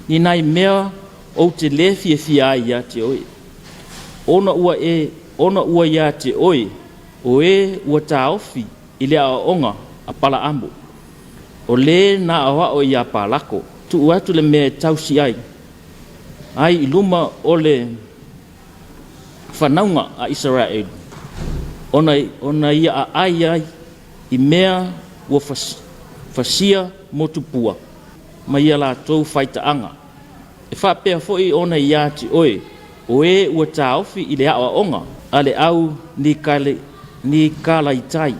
Speaker 7: ni nai mea ou te lē fiafia ai ia te oe, ona ua e ona ua ia te oe o e ua taofi i le aoaoga a Palaamo, o lē na aoao iā Palako, tuu atu le mea e tausi ai ai i luma o le fanauga a Isaraelu, ona, ona ia aai ai i mea ua fasia motupua ma ia latou faitaaga. E faapea foi ona ia te oe, o e ua taofi i le aoaoga a le au Nikalaitai,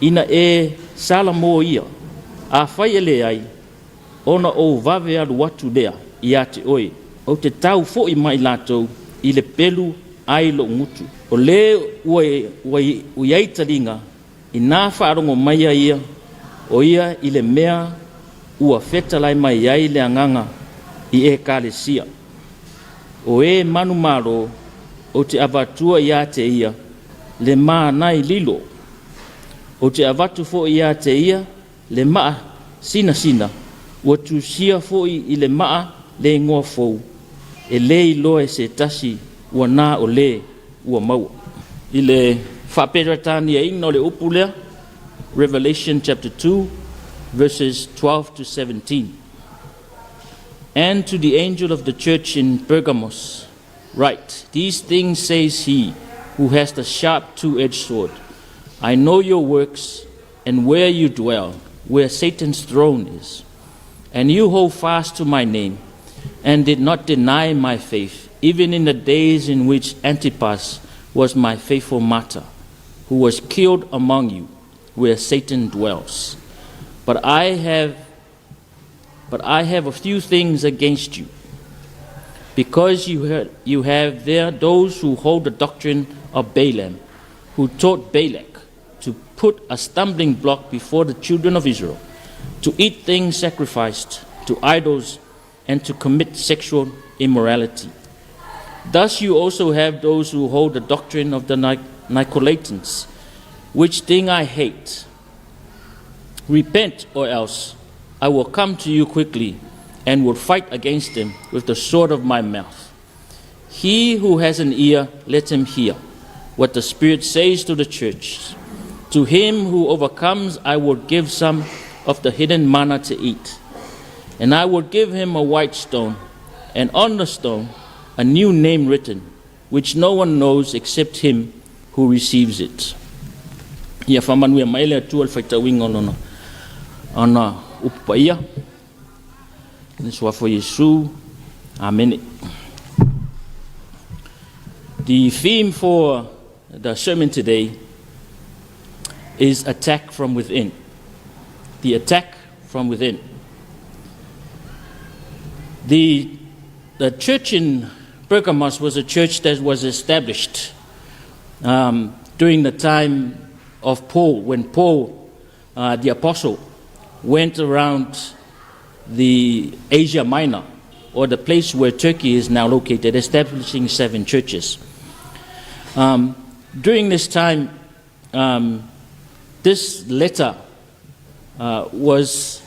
Speaker 7: ina e salamo ia, afai e leai, ona ou vave alu atu lea ia te oe, ou te tau foi ma i latou i le pelu ai lou gutu. O le ua, ua i ai taliga, inā faalogo mai ai ia, o ia i le mea ua fetalai mai ai le agaga i ekalesia. O e manumalo, ou te avatua ia te ia le mānai lilo. Ou te avatu foi ia te ia le maa sinasina, ua tusia foi i le maa le igoa fou, e lē iloa e se tasi ua na o lē ua maua. I le faaperetaniaina o le upu lea, Revelation chapter 2 verses 12 to 17. And to the angel of the church in Pergamos, write, These things says he who has the sharp two-edged sword. I know your works and where you dwell, where Satan's throne is. And you hold fast to my name and did not deny my faith, even in the days in which Antipas was my faithful martyr, who was killed among you, where Satan dwells. But I have but I have a few things against you. Because you, ha- you have there those who hold the doctrine of Balaam, who taught Balak to put a stumbling block before the children of Israel, to eat things sacrificed to idols, and to commit sexual immorality. Thus you also have those who hold the doctrine of the Nicolaitans, which thing I hate. Repent, or else I will come to you quickly and will fight against them with the sword of my mouth. He who has an ear, let him hear what the Spirit says to the church. To him who overcomes, I will give some of the hidden manna to eat. And I will give him a white stone, and on the stone a new name written, which no one knows except him who receives it. Ia faamanuia mai le Atua i le faitauina o lona ona upu paia. I le suafa o Iesu. Amene. The theme for the sermon today is attack from within. The attack from within. The church in Pergamos was a church that was established during the time of Paul, when Paul, the apostle, went around the Asia Minor, or the place where Turkey is now located, establishing 7 churches. During this time, this letter was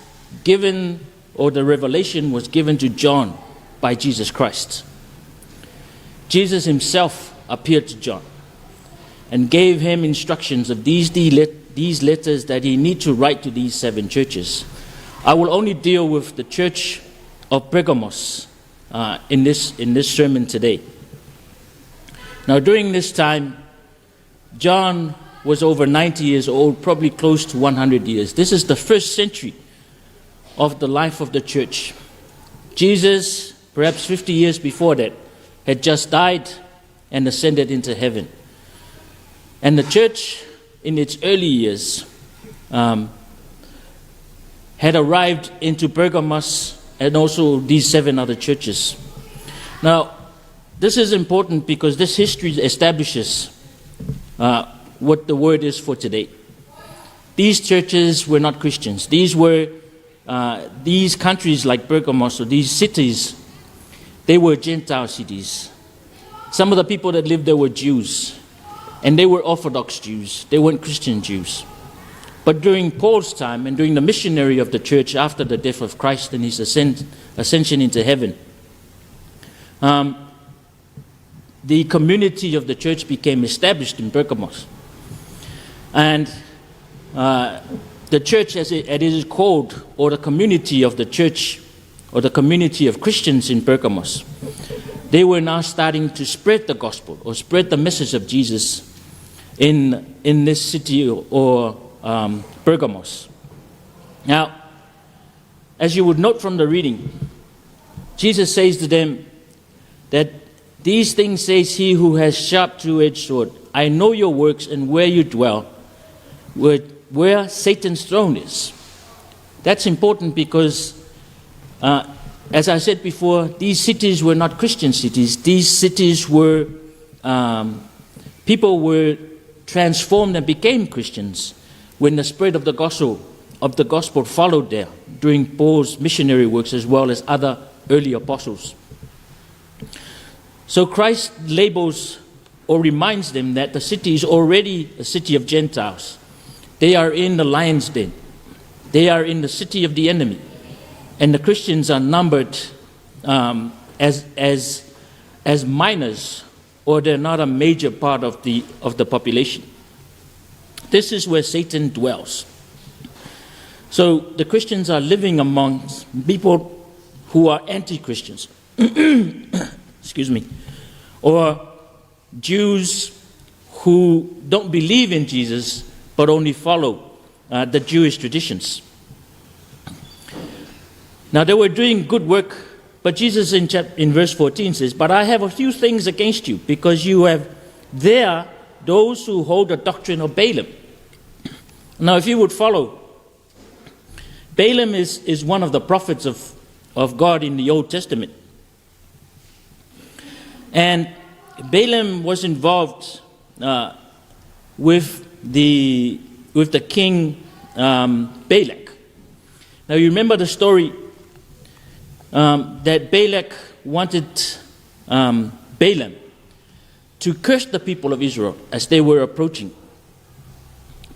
Speaker 7: given, or the revelation was given to John by Jesus Christ. Jesus himself appeared to John and gave him instructions of these letters that he need to write to these 7 churches. I will only deal with the church of Pergamos in this sermon today. Now, during this time, John was over 90 years old, probably close to 100 years. This is the first century of the life of the church. Jesus, perhaps 50 years before that, had just died and ascended into heaven. And the church, in its early years, had arrived into Pergamos and also these 7 other churches. Now, this is important because this history establishes what the word is for today. These churches were not Christians. These countries like Pergamos, or these cities, they were Gentile cities. Some of the people that lived there were Jews, and they were Orthodox Jews. They weren't Christian Jews. But during Paul's time and during the missionary of the church after the death of Christ and his ascension into heaven, the community of the church became established in Pergamos. And the church, as it is called, or the community of the church, or the community of Christians in Pergamos, they were now starting to spread the gospel, or spread the message of Jesus in this city, or Pergamos. Now, as you would note from the reading, Jesus says to them that these things says he who has sharp two-edged sword. I know your works and where you dwell, where Satan's throne is. That's important because, as I said before, these cities were not Christian cities. These cities were, people were transformed and became Christians when the spread of the gospel followed there during Paul's missionary works as well as other early apostles. So Christ labels or reminds them that the city is already a city of Gentiles. They are in the lion's den. They are in the city of the enemy. And the Christians are numbered as minors, or they're not a major part of the population. This is where Satan dwells. So the Christians are living amongst people who are anti-Christians. Excuse me. Or Jews who don't believe in Jesus but only follow the Jewish traditions. Now they were doing good work, but Jesus in verse 14 says, But I have a few things against you, because you have there those who hold the doctrine of Balaam. Now if you would follow, Balaam is one of the prophets of God in the Old Testament. And Balaam was involved with the king Balak. Now you remember the story that Balak wanted Balaam to curse the people of Israel as they were approaching.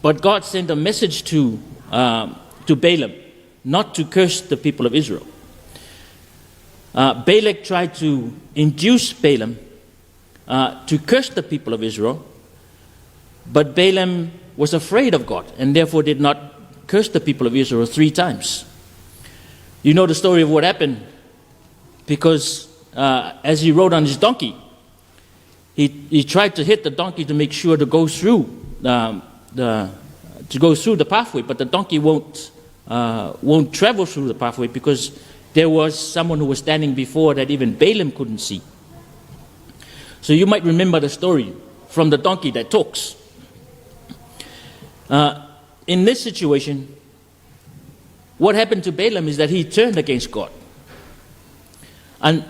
Speaker 7: But God sent a message to Balaam not to curse the people of Israel. Balak tried to induce Balaam to curse the people of Israel, but Balaam was afraid of God and therefore did not curse the people of Israel 3 times. You know the story of what happened, because as he rode on his donkey, he tried to hit the donkey to make sure to go through, the, to go through the pathway, but the donkey won't travel through the pathway because There was someone who was standing before that even Balaam couldn't see. So you might remember the story from the donkey that talks. In this situation, what happened to Balaam is that he turned against God. And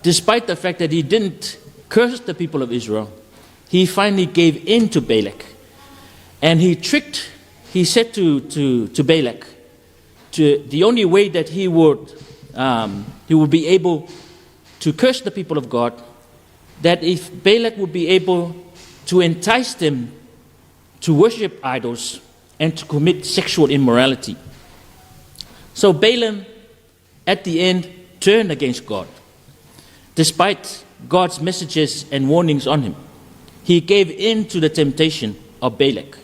Speaker 7: despite the fact that he didn't curse the people of Israel, he finally gave in to Balak. And he tricked, he said to Balak, the only way that he would be able to curse the people of God, that if Balak would be able to entice them to worship idols and to commit sexual immorality. So Balaam, at the end, turned against God, despite God's messages and warnings on him. He gave in to the temptation of Balak.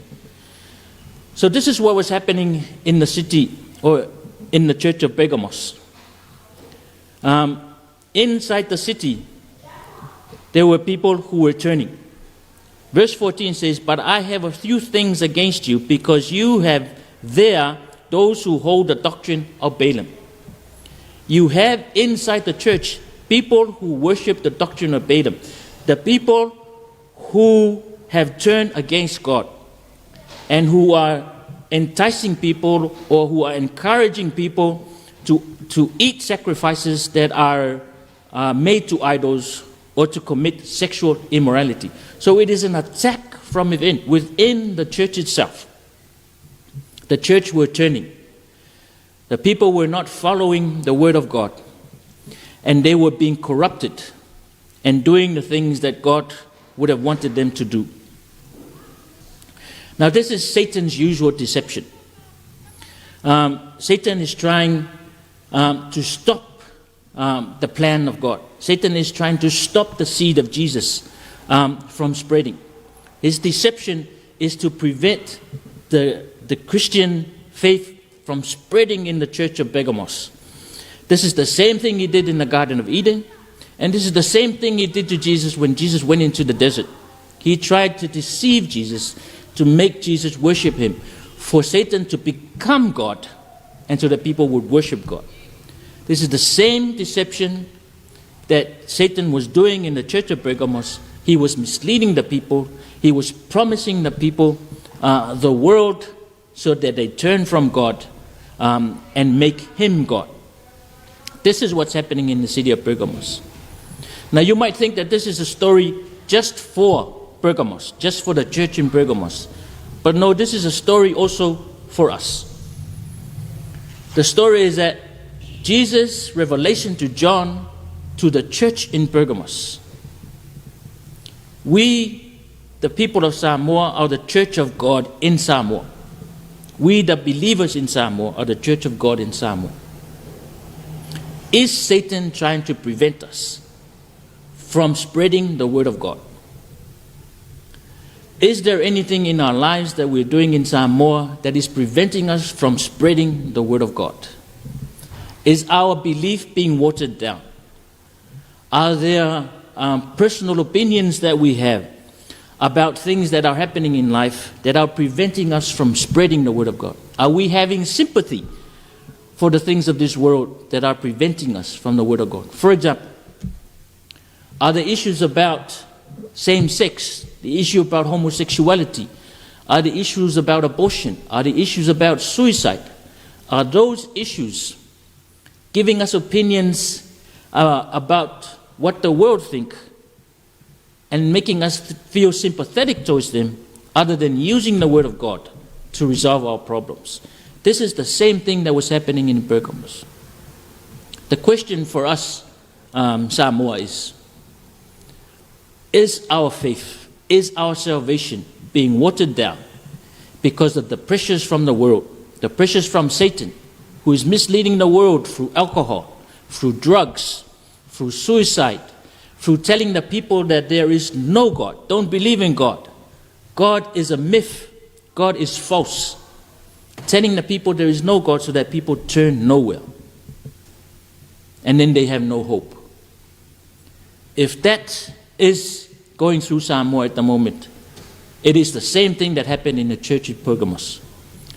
Speaker 7: So this is what was happening in the city or in the church of Pergamos. Inside the city, there were people who were turning. Verse 14 says, "But I have a few things against you, because you have there those who hold the doctrine of Balaam." You have inside the church people who worship the doctrine of Balaam, the people who have turned against God and who are enticing people or who are encouraging people to eat sacrifices that are made to idols or to commit sexual immorality. So it is an attack from within, within the church itself. The church were turning. The people were not following the word of God. And they were being corrupted and doing the things that God would have wanted them to do. Now, this is Satan's usual deception. Satan is trying to stop the plan of God. Satan is trying to stop the seed of Jesus from spreading. His deception is to prevent the Christian faith from spreading in the church of Pergamos. This is the same thing he did in the Garden of Eden, and this is the same thing he did to Jesus when Jesus went into the desert. He tried to deceive Jesus, to make Jesus worship him, for Satan to become God, and so that people would worship God. This is the same deception that Satan was doing in the church of Pergamos. He was misleading the people. He was promising the people the world so that they turn from God and make him God. This is what's happening in the city of Pergamos. Now, you might think that this is a story just for Pergamos, just for the church in Pergamos. But no, this is a story also for us. The story is that Jesus' revelation to John to the church in Pergamos. We, the people of Samoa, are the church of God in Samoa. We, the believers in Samoa, are the church of God in Samoa. Is Satan trying to prevent us from spreading the word of God? Is there anything in our lives that we're doing in Samoa that is preventing us from spreading the word of God? Is our belief being watered down? Are there personal opinions that we have about things that are happening in life that are preventing us from spreading the word of God? Are we having sympathy for the things of this world that are preventing us from the word of God? For example, are the issues about same sex, the issue about homosexuality, are the issues about abortion, are the issues about suicide, are those issues giving us opinions about what the world think and making us feel sympathetic towards them other than using the word of God to resolve our problems? This is the same thing that was happening in Pergamos. The question for us, Samoa, is our faith, is our salvation being watered down because of the pressures from the world, the pressures from Satan, who is misleading the world through alcohol, through drugs, through suicide, through telling the people that there is no God, don't believe in God? God is a myth, God is false. Telling the people there is no God so that people turn nowhere. And then they have no hope. If that is going through Samoa at the moment, it is the same thing that happened in the church at Pergamos.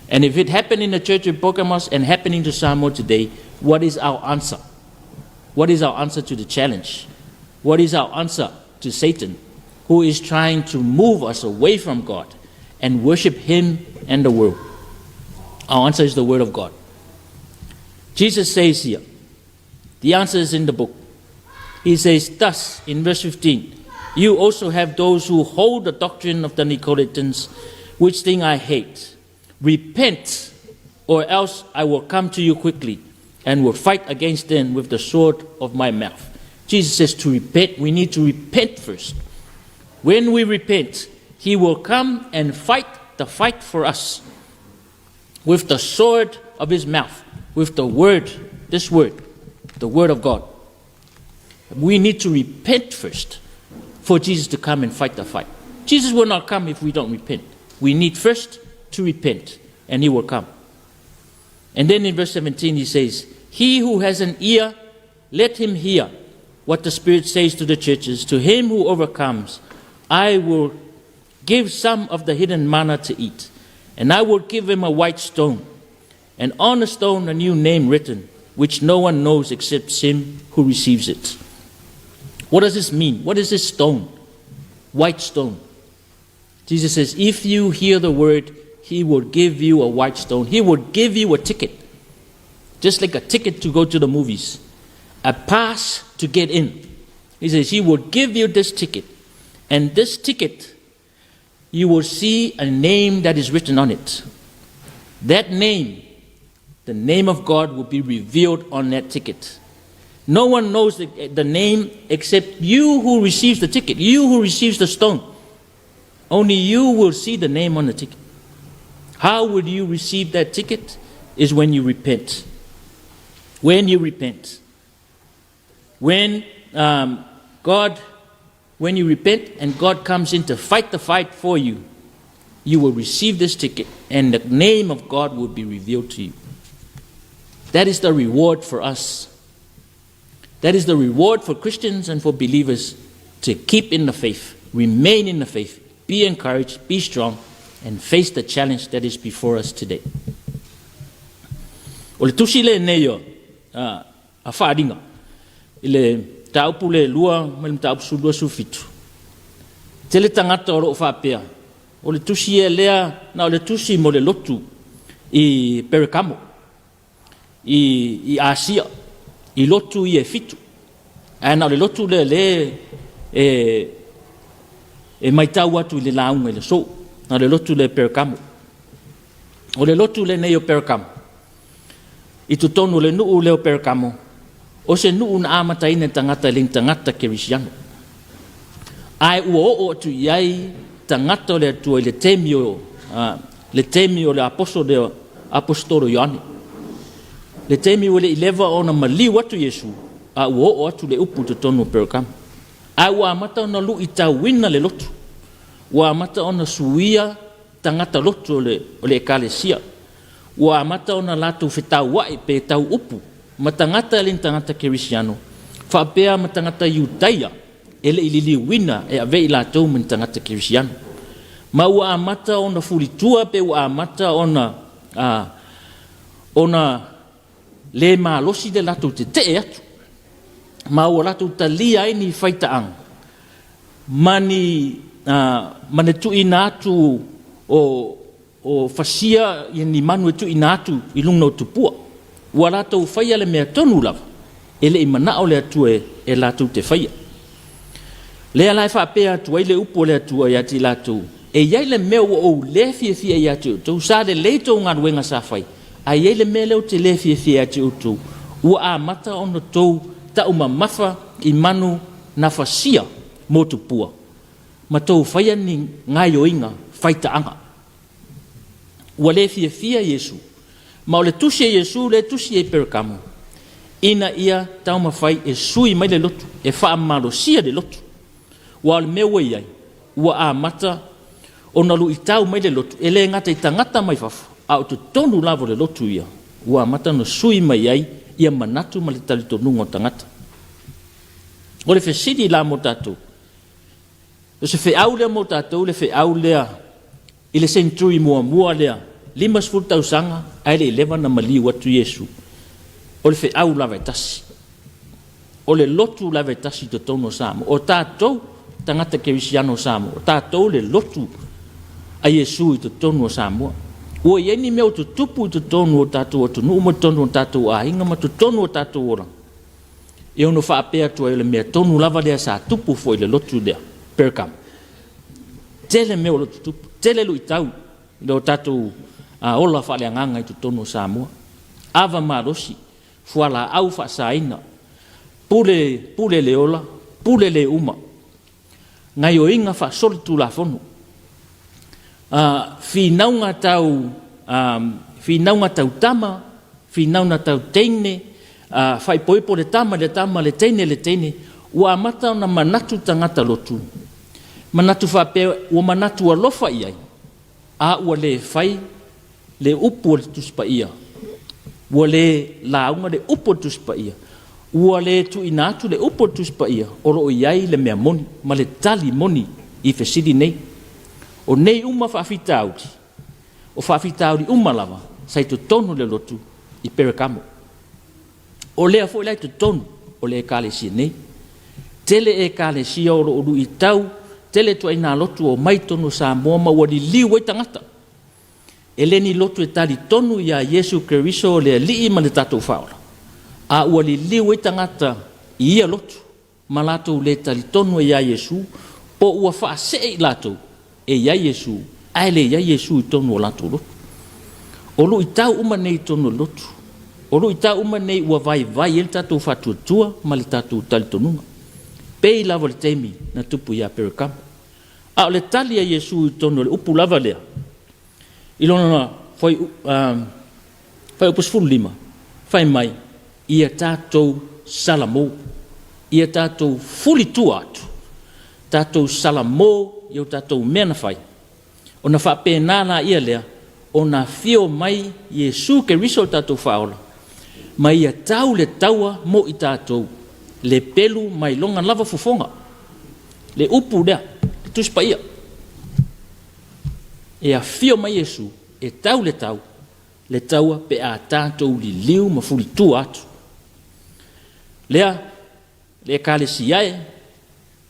Speaker 7: And if it happened in the church of Pergamos and happening to Samoa today, What is our answer? What is our answer to the challenge? What is our answer to Satan, who is trying to move us away from God and worship him and the world? Our answer is the Word of God. Jesus says here, the answer is in the book. He says, Thus, in verse 15, you also have those who hold the doctrine of the Nicolaitans, which thing I hate. Repent, or else I will come to you quickly and will fight against them with the sword of my mouth. Jesus says to repent, we need to repent first. When we repent, he will come and fight the fight for us with the sword of his mouth, with the word, this word, the word of God. We need to repent first for Jesus to come and fight the fight. Jesus will not come if we don't repent. We need first to repent, and he will come. And then in verse 17 he says, He who has an ear, let him hear what the Spirit says to the churches. To him who overcomes, I will give some of the hidden manna to eat, and I will give him a white stone, and on the stone a new name written, which no one knows except him who receives it. What does this mean? What is this stone? White stone. Jesus says, if you hear the word, he will give you a white stone. He will give you a ticket, just like a ticket to go to the movies, a pass to get in. He says, he will give you this ticket. And this ticket, you will see a name that is written on it. That name, the name of God, will be revealed on that ticket. No one knows the name except you who receives the ticket, you who receives the stone. Only you will see the name on the ticket. How would you receive that ticket? Is when you repent. When you repent. When God, when you repent and God comes in to fight the fight for you, you will receive this ticket and the name of God will be revealed to you. That is the reward for us. That is the reward for Christians and for believers to keep in the faith, remain in the faith, be encouraged, be strong, and face the challenge that is before us today. O le tusi lenei o a Faalinga i le mataupu le 2 mai le mataupu 12 17. Tele tagata o lo o faapea, o le tusi e lea na o le tusi mo le lotu i Perekamo, i Asia, i lotu i e 7. Ae na o le lotu lea le e maitau atu i le lauga i le aso, na o le lotu le Perekamo. O le lotu lenei o Perekamo, i totonu o le nuu lea o Perekamo, o se nuu na amataina e tagata e le tagata kerisiano. Ae ua oo atu i ai tagata o le Atua i le taimi o le aposo le apostolo Ioane. Le taimi ua le i leva ona maliu atu Iesu, a ua oo atu le upu i totonu o Perekamo. Ae ua amata ona luitauina le lotu. Ua amata ona suia tagata lotu o le ekalesia. Ua amata ona latou fetauai pe tau upu ma tagata e le tagata kerisiano, faapea ma tagata Iutaia e le i liliuina e ave i latou ma ni tagata kerisiano. Ma ua amata ona fulitua pe ua amata ona le malosi le latou tetee atu. Ma ua latou talia ai ni faitaaga ma ni ma le tuuina atu o fasia ia ni manu e tuuina atu i luga o tupua. Ua latou faia le mea tonu lava e le i manao le Atua e latou te faia. Lea la e faapea atu ai le upu o le Atua ia te i latou, e i ai le mea ua ou le fiafia ia te outou, sa lelei tou galuega sa fai, ae i ai le mea lea ou te le fiafia ia te outou, ua amata ona tou taumamafa i manu na fasia mo tupua, ma tou faia ni gaioiga faitaaga. Ua le fiafia Iesu. Ma o le tusi a Iesu le tusi e Perekamo, ina ia taumafai e sui mai le lotu, e faamalosia le lotu. Ua o le mea ua i ai, ua amata ona luitau mai le lotu, e le gata i tagata mai fafo, a o totonu lava o le lotu ia, ua amata ona sui mai ai ia manatu ma le talitonuga o tagata. O le fesili la mo tatou, o se feau lea mo tatou, le feau lea i le century muamua lea, 50 tausaga, ae le i leva na maliu atu Iesu. O le feau lava e tasi. O le lotu lava e tasi i totonu o Samoa. O tatou tagata kerisiano o Samoa, o tatou le lotu a Iesu i totonu o Samoa. Ua i ai ni mea ua tutupu i totonu o tatou atunuu ma totonu o tatou aiga ma totonu o tatou olaga, e ono faapea atu ai o le mea tonu lava lea sa tupu foi i le lotu lea, Pergamo. Tele mea o lo o tutupu, tele luitau i lo tatou ola faaleagaga i totonu o Samoa. Ava malosi, fualaau faasaina, pule, pule le ola, pule le uma, gaioiga faasolitulafono, finauga tau finauga tau tama, finauga tau teine, faaipoipo le tama i le tama, le teine i le teine, ua amata ona manatu tagata lotu, manatu faapea ua manatu alofa i ai, a ua le fai le upu o le Tusi Paia, ua le lauga le upu o le Tusi Paia, ua le tuuina atu le upu o le Tusi Paia, o lo o i ai le mea moni ma le tali moni i fesili nei. O nei uma faafitauli, o faafitauli uma lava sa i totonu o le lotu i Perekamo. O lea foi la i totonu o le Ekalesia nei. Tele Ekalesia o lo o luitau, tele ituaiga lotu o omai i totonu o Samoa ma ua liliu ai tagata. E le ni lotu e talitonu iā Iesu Keriso o le Alii ma le tatou Faaola, a ua liliu ai tagata i ia lotu ma latou le talitonu ai iā Iesu, po ua faasee i latou e i ai Iesu ae le i ai Iesu i totonu o latou lotu. O luitau uma nei i totonu o le lotu, o luitau uma nei ua vaivai ai le tatou faatuatua ma le tatou talitonuga, pei lava o le taimi na tupu iā Perekamo. A o le tali a Iesu i totonu o le upu lava lea, i lona fuaiupu 15, fai mai, Ia tatou salamo, ia tatou fulitua atu, tatou salamo i o tatou mea na fai, ona faapena laia lea ona afio mai Iesu Keriso o le tatou Faaola, ma ia tau le taua mo i tatou, le pelu mai lona lava fofoga. Le upu lea, le Tusi Paia, e afio mai Iesu e tau le tau, le taua pe a tatou liliu ma fulitua atu. Lea, le Ekalesia e,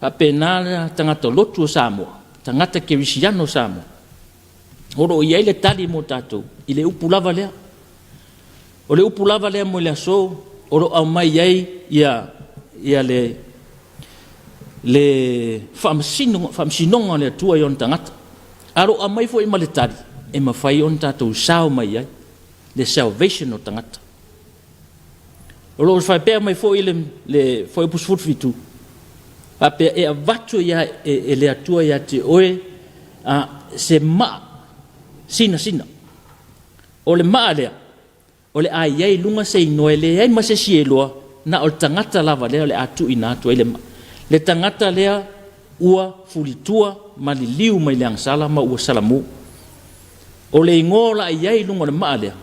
Speaker 7: faapena le tagata lotu o Samoa, tagata kerisiano o Samoa, o lo o i ai le tali mo tatou i le upu lava lea. O le upu lava lea mo le aso o lo o aumai ai ia, ia le, le faamasinoga o le Atua i ona tagata. A o lo o aumai foi ma le tali e mafai ona tatou sao mai ai le salvation o tagata. O lo o faapea mai foi le, le Fuaiupu 17, faapea e avatu ia, e, e le Atua ia te oe a, se maa sinasina. O le maa lea, o le a i ai i luga se igoa e leai ma se isi e iloa, na o le tagata lava lea o le a tuuina atu ai le maa. Le tagata lea ua fulitua ma liliu mai le agasala ma ua salamu. O le igoa o le a i ai i luga o le maa lea,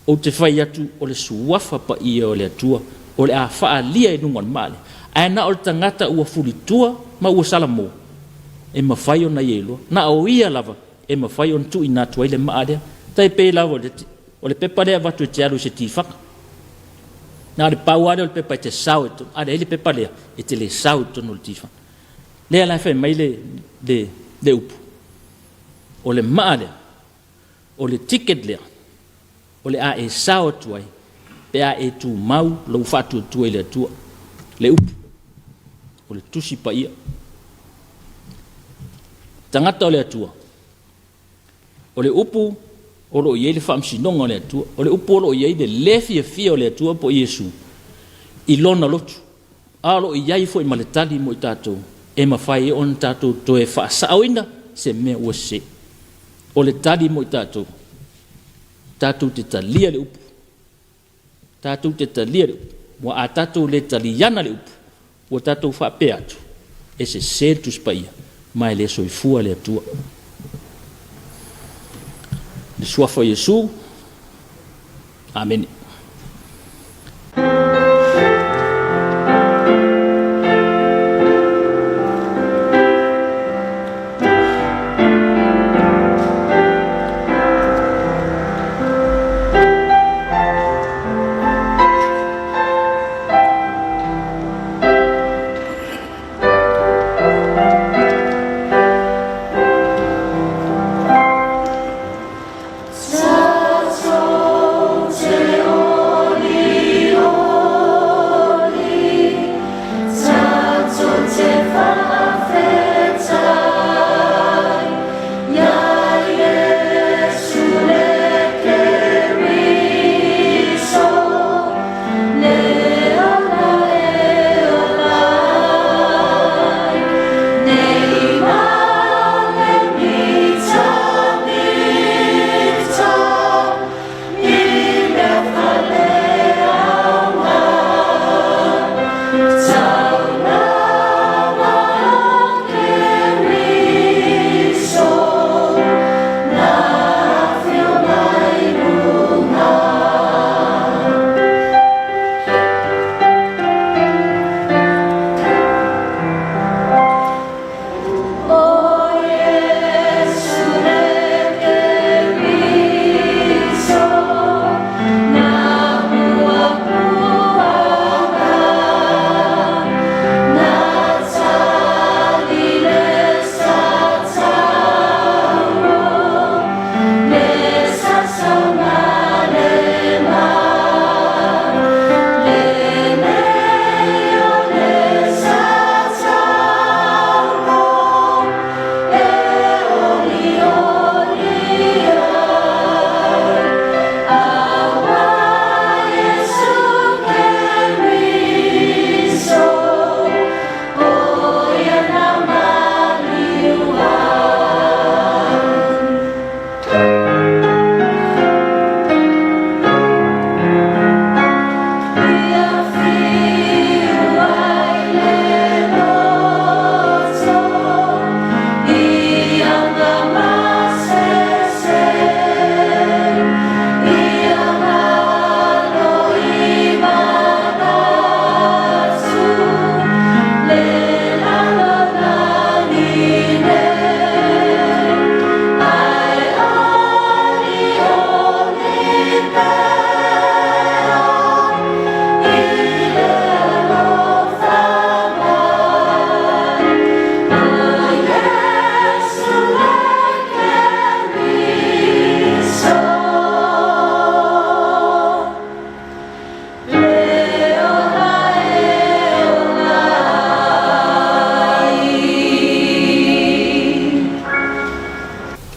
Speaker 7: ou te fai atu o le suafa paia o le Atua o le a faaalia i luga o le maa lea. Ae na o le tagata ua fulitua ma ua salamo e mafai ona ia iloa. Na o ia lava e mafai ona tuuina atu ai le maa lea. Tai pei lava o le pepa lea e avatu e te alu i se tifaga. Na o le pau lava lea o le pepa e te sao i totonu. A leai le pepa lea, e te le sao i totonu o le tifaga. Lea la e fai mai le, le, le upu, o le maa lea, o le ticket lea, o le a e sao atu ai pe a e tumau lou faatuatua i le Atua. Le upu, o le Tusi Paia. Tagata o le Atua, o le upu o lo o i ai le faamasinoga o le Atua, o le upu o lo o i ai le le fiafia o le Atua po o Iesu i lona lotu, a o lo o i ai foi ma le tali mo i tatou e mafai ai ona tatou toe faasaoina se mea ua sese. O le tali mo i tatou, tatou te talia le upu, tatou te talia le upu. Ua a tatou le taliana le upu, ua tatou faapea atu, e sese le Tusi Paia, ma e le soifua le Atua. Le suafa o Iesu, Amene.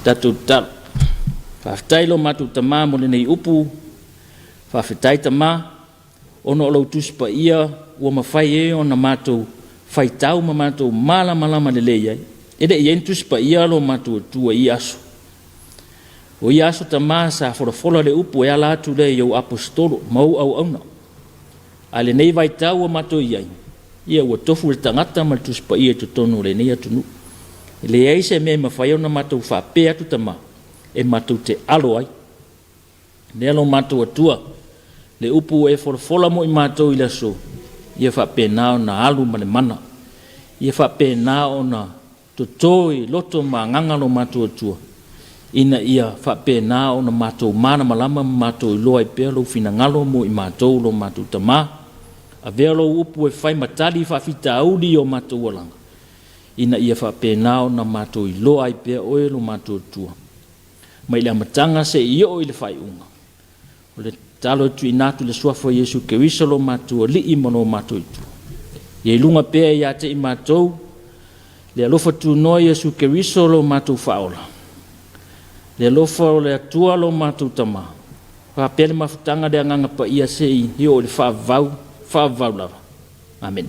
Speaker 7: Tatou tatalo. Faafetai lo matou Tamā mo lenei upu. Faafetai Tamā, ona o lau Tusi Paia ua mafai ai ona matou faitau ma matou malamalama lelei ai. E le i i ai ni Tusi Paia lo matou Atua i ia aso. O ia aso Tamā sa folafola le upu e ala atu lea i ou Aposetolo ma ou auauna. A lenei vaitau ua matou i ai, ia ua tofu le tagata ma le Tusi Paia i totonu o lenei atunuu. E leai se mea e mafai ona matou faapea atu Tamā, e matou te alo ai. Lea lo matou Atua, le upu ua e folafola mo i matou i le aso, ia faapena ona alu ma le mana, ia faapena ona toto i loto ma agaga lo matou Atua, ina ia faapena ona matou malamalama ma matou iloa ai pea lou finagalo mo i matou lo matou Tamā. Avea lou upu e fai ma tali i faafitauli i o matou alaga, ina ia faapena ona matou iloa ai pea oe lo matou Atua, mai le amataga seia oo i le faaiuga. O le tatalo e tuuina atu i le suafa o Iesu Keriso lo matou Alii ma lo matou Atua. Ia i luga pea ia te i matou le alofa tunoa o Iesu Keriso lo matou Faaola, le alofa o le Atua lo matou Tamā, faapea le mafutaga le Agaga Paia seia oo i le faavavau, faavavau lava. Amene.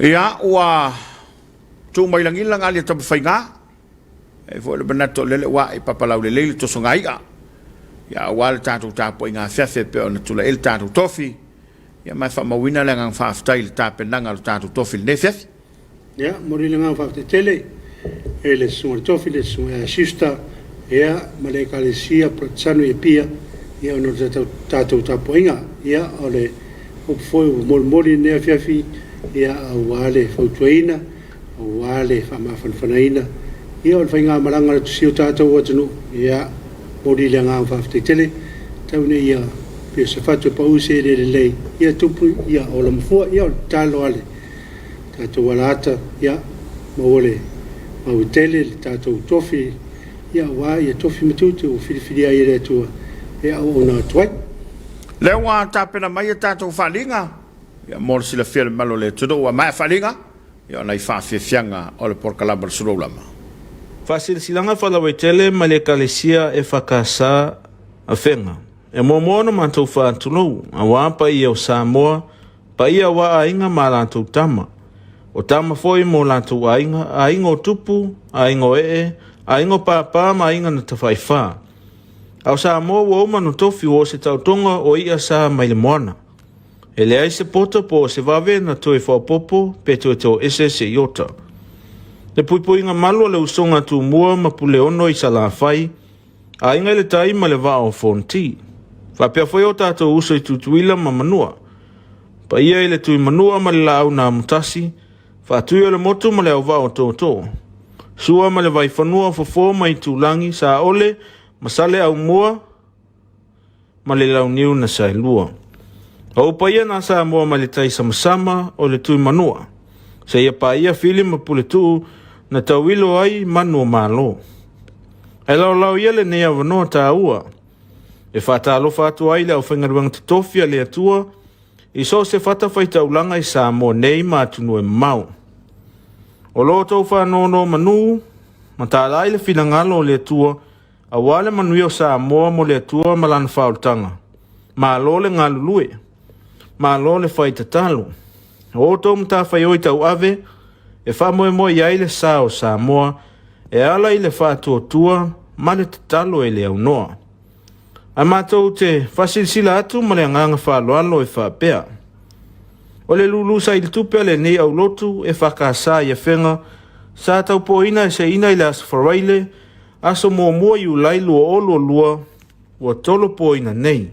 Speaker 1: Ia, ua tuu mai lagila Galia Tamafaiga, e i ai foi le manatu o lele ua ae i Papalaulelei le tosoga i'a, ia aua le tatou tapuaiga afeafe e pei ona tulai ai le tatou tofi, ia ma e faamauina le agaga faafetai i le tapenaga o le tatou tofi i lenei afiafi.
Speaker 2: Ia, momoli le agaga faafetai tele i le Susuga i le Tofi, le Susuga ia Schuster, ia, ma le Ekalesia Peretesano i Apia, ia, ona o le tatou tapuaiga. Ia, o le upu foi ua molimoli i lenei afiafi, ia, aua le fautuaina, aua le faamafanafanaina, ia, o le faigamalaga a si o tatou atunuu, ia, momoli le agaga faafetai tele, tau ina ia pei o se fatu e pau i se eleele lelei, ia tupu, ia ola mafua. Ia, o le tatalo a le tatou alaata, ia maua le mautele le tatou tofi, ia aua ia tofi ma tiute ua filifilia ai e le Atua e auauna atu ai.
Speaker 1: Lea ua tapena mai a tatou faaaliga, ia mo le silafia e le mamalu o le atunuu ua maea faaaliga, ia o nai faafiafiaga o le polokalama o le Sulu Aulama.
Speaker 7: Faasilasilaga faalauaitele mai le Ekalesia EFKS Afega. E muamua ona matou faatulou, aua paia o Samoa, paia aua aiga ma a latou tama. O tama foi mo latou aiga, aiga o tupu, aiga o ee, aiga o pāpā ma aiga na tafaifa. A o Samoa ua uma ona tofi ua o se taotoga o i'a sa mai le moana. E leai se poto po o se vave na toe faaopoopo pe toe toese se iota. Le puipuiga malu a le usoga a Tumua ma Puleono i Salafai, Aiga i le Tai ma le Vaa o Fonoti. Faapea foi o tatou uso i Tutuila ma Manua. Paia i le Tuimanua ma le Laau na Amotasi, Faatui o le Motu ma le Auvaa o Tootoo. Sua ma le Vaifanua o Fofo ma Itulagi, Saole ma Saleaaumua ma le Launiu na Saelua. O ou paia na Samoa mai le tai samasama o le Tuimanua, seia paia Fili ma Puletuu na tauilo ai manu o Malo. Ae laolao ia lenei avanoa taua e faatalofa atu ai le aufaigaluega totofi a le Atua i so o se fatafaitaulaga i Samoa nei ma atunuu e mamao. O lo outou faanonomanu ma tala ai le finagalo o le Atua Aua le manuia o Samoa mo le Atua ma lana faaolataga. Malo le galulue. Malo le fai tatalo. O outou matafaioi tauave e faamoemoe i ai le sa o Samoa e ala i le faatuatua ma le tatalo e le aunoa. Ae matou te faasilasila atu ma le agaga faaaloalo e faapea, O le lulu sailitupe a lenei aulotu e FKS i Afega sa taupoina e seiina i le Aso Faraile Aso muamua Iulai 2022 ua tolopoina nei.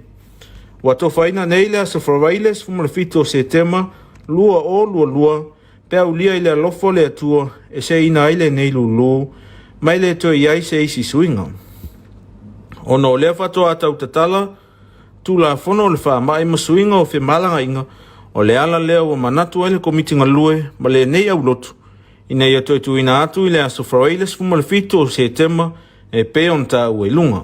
Speaker 7: Ua tofaina nei le aso Faraile 17 o Setema 2022 pe aulia i le alofa o le Atua e seiina ai lenei lulu ma e le toe i ai se isi suiga. Ona o lea faatoa tautatala Tulafono o le Faamai ma Suiga o Femalagaaiga, o le ala lea ua manatu ai le Komiti Galue ma lenei aulotu ina ia toe tuuina atu i le aso Faraile 17 o Setema e pei ona taua i luga.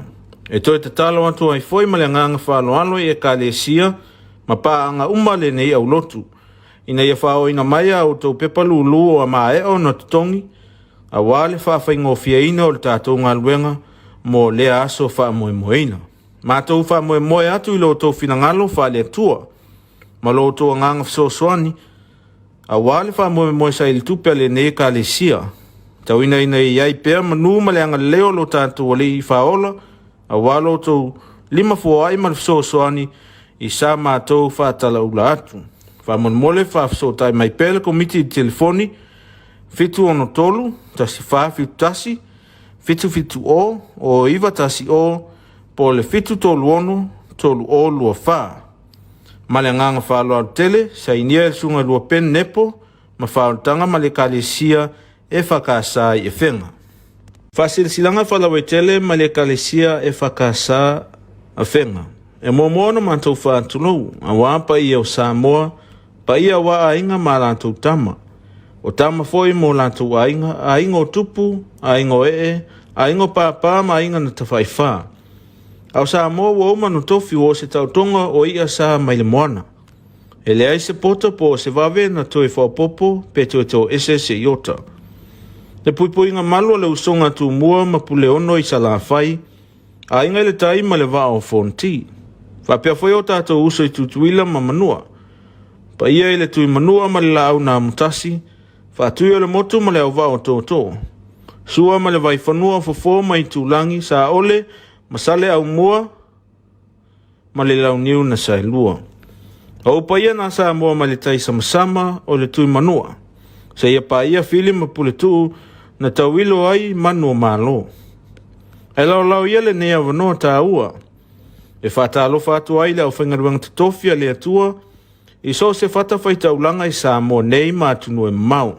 Speaker 7: E toe tatalo atu ai foi ma le agaga faaaloalo i Ekalesia ma paaga uma a lenei aulotu ina ia faaooina mai a outou pepa lulu o a maea ona totogi aua le faafaigofieina o le tatou galuega mo lea aso faamoemoeina. Matou faamoemoe atu i lo outou finagalo faale-Atua ma lo outou agaga fesoasoani aua le faamoemoe sailitupe a lenei Ekalesia, tauina ina ia i ai pea manu ma le agalelei o lo tatou Alii Faaola aua lo outou limafoai ma le fesoasoani i sa matou faatalaula atu. Faamolemole faafesootai mai pea le Komiti i le telefoni 763 1471 770 o 910 po o le 736 3024. Ma le agaga faaaloalo tele, sainia e le Susuga Luapen Nepo ma faaolataga ma le Ekalesia EFKS i Afega. Faasilasilaga faalauaitele mai le Ekalesia EFKS Afega. E muamua ona matou faatulou, aua paia o Samoa, Paia aua aiga ma a latou tama. O tama foi mo latou aiga, aiga o tupu, aiga o ee, aiga o pāpā ma aiga na tafaifa. A o Samoa ua uma ona tofi ua o se taotoga o i'a sa mai le moana. E leai se poto po o se vave na toe faaopoopo pe toe toese se iota. Le puipuiga malu a le usoga a Tumua ma Puleono i Salafai, Aiga i le Tai ma le Vaa o Fonoti. Faapea foi o tatou uso i Tutuila ma Manua.
Speaker 8: Paia i le Tuimanua ma le Laau na Amotasi, Faatui o le Motu ma le Auvaa o Tootoo. Sua ma le Vaifanua o Fofo ma Itulagi, Saole ma Saleaaumua ma le Launiu na Saelua. O ou paia na Samoa mai le tai samasama o le Tuimanua, seia paia Fili ma Puletuu na tauilo ai manu o Malo. Ae laolao ia lenei avanoa taua e faatalofa atu ai le aufaigaluega totofi a le Atua i so o se fatafaitaulaga i Samoa nei ma atunuu e mamao.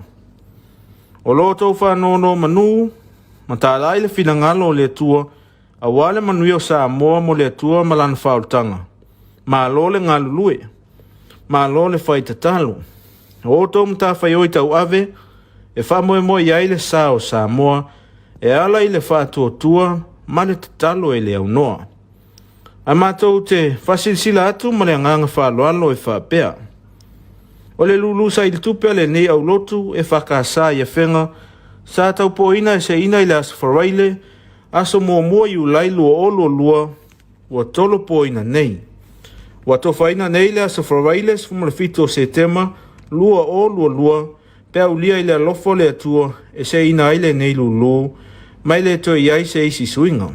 Speaker 8: O lo outou faanonomanu ma tala ai le finagalo o le Atua aua le manuia o Samoa mo le Atua ma lana faaolataga. Malo le galulue, malo le fai tatalo. O outou matafaioi tauave e faamoemoe i ai le sa o Samoa e ala i le faatuatua ma le tatalo e le aunoa. Ae matou te faasilasila atu ma le agaga faaaloalo e faapea, o le lulu sailitupe a lenei aulotu e FKS i Afega sa taupoina e seina i le Aso Faraile, aso muamua Iulai 2022, ua tolopoina nei. Ua tofaina nei le Aso Faraile 17 o Setema 2022 pe aulia i le alofa o le Atua e seina ai lenei lulu ma e le toe i ai se isi suiga.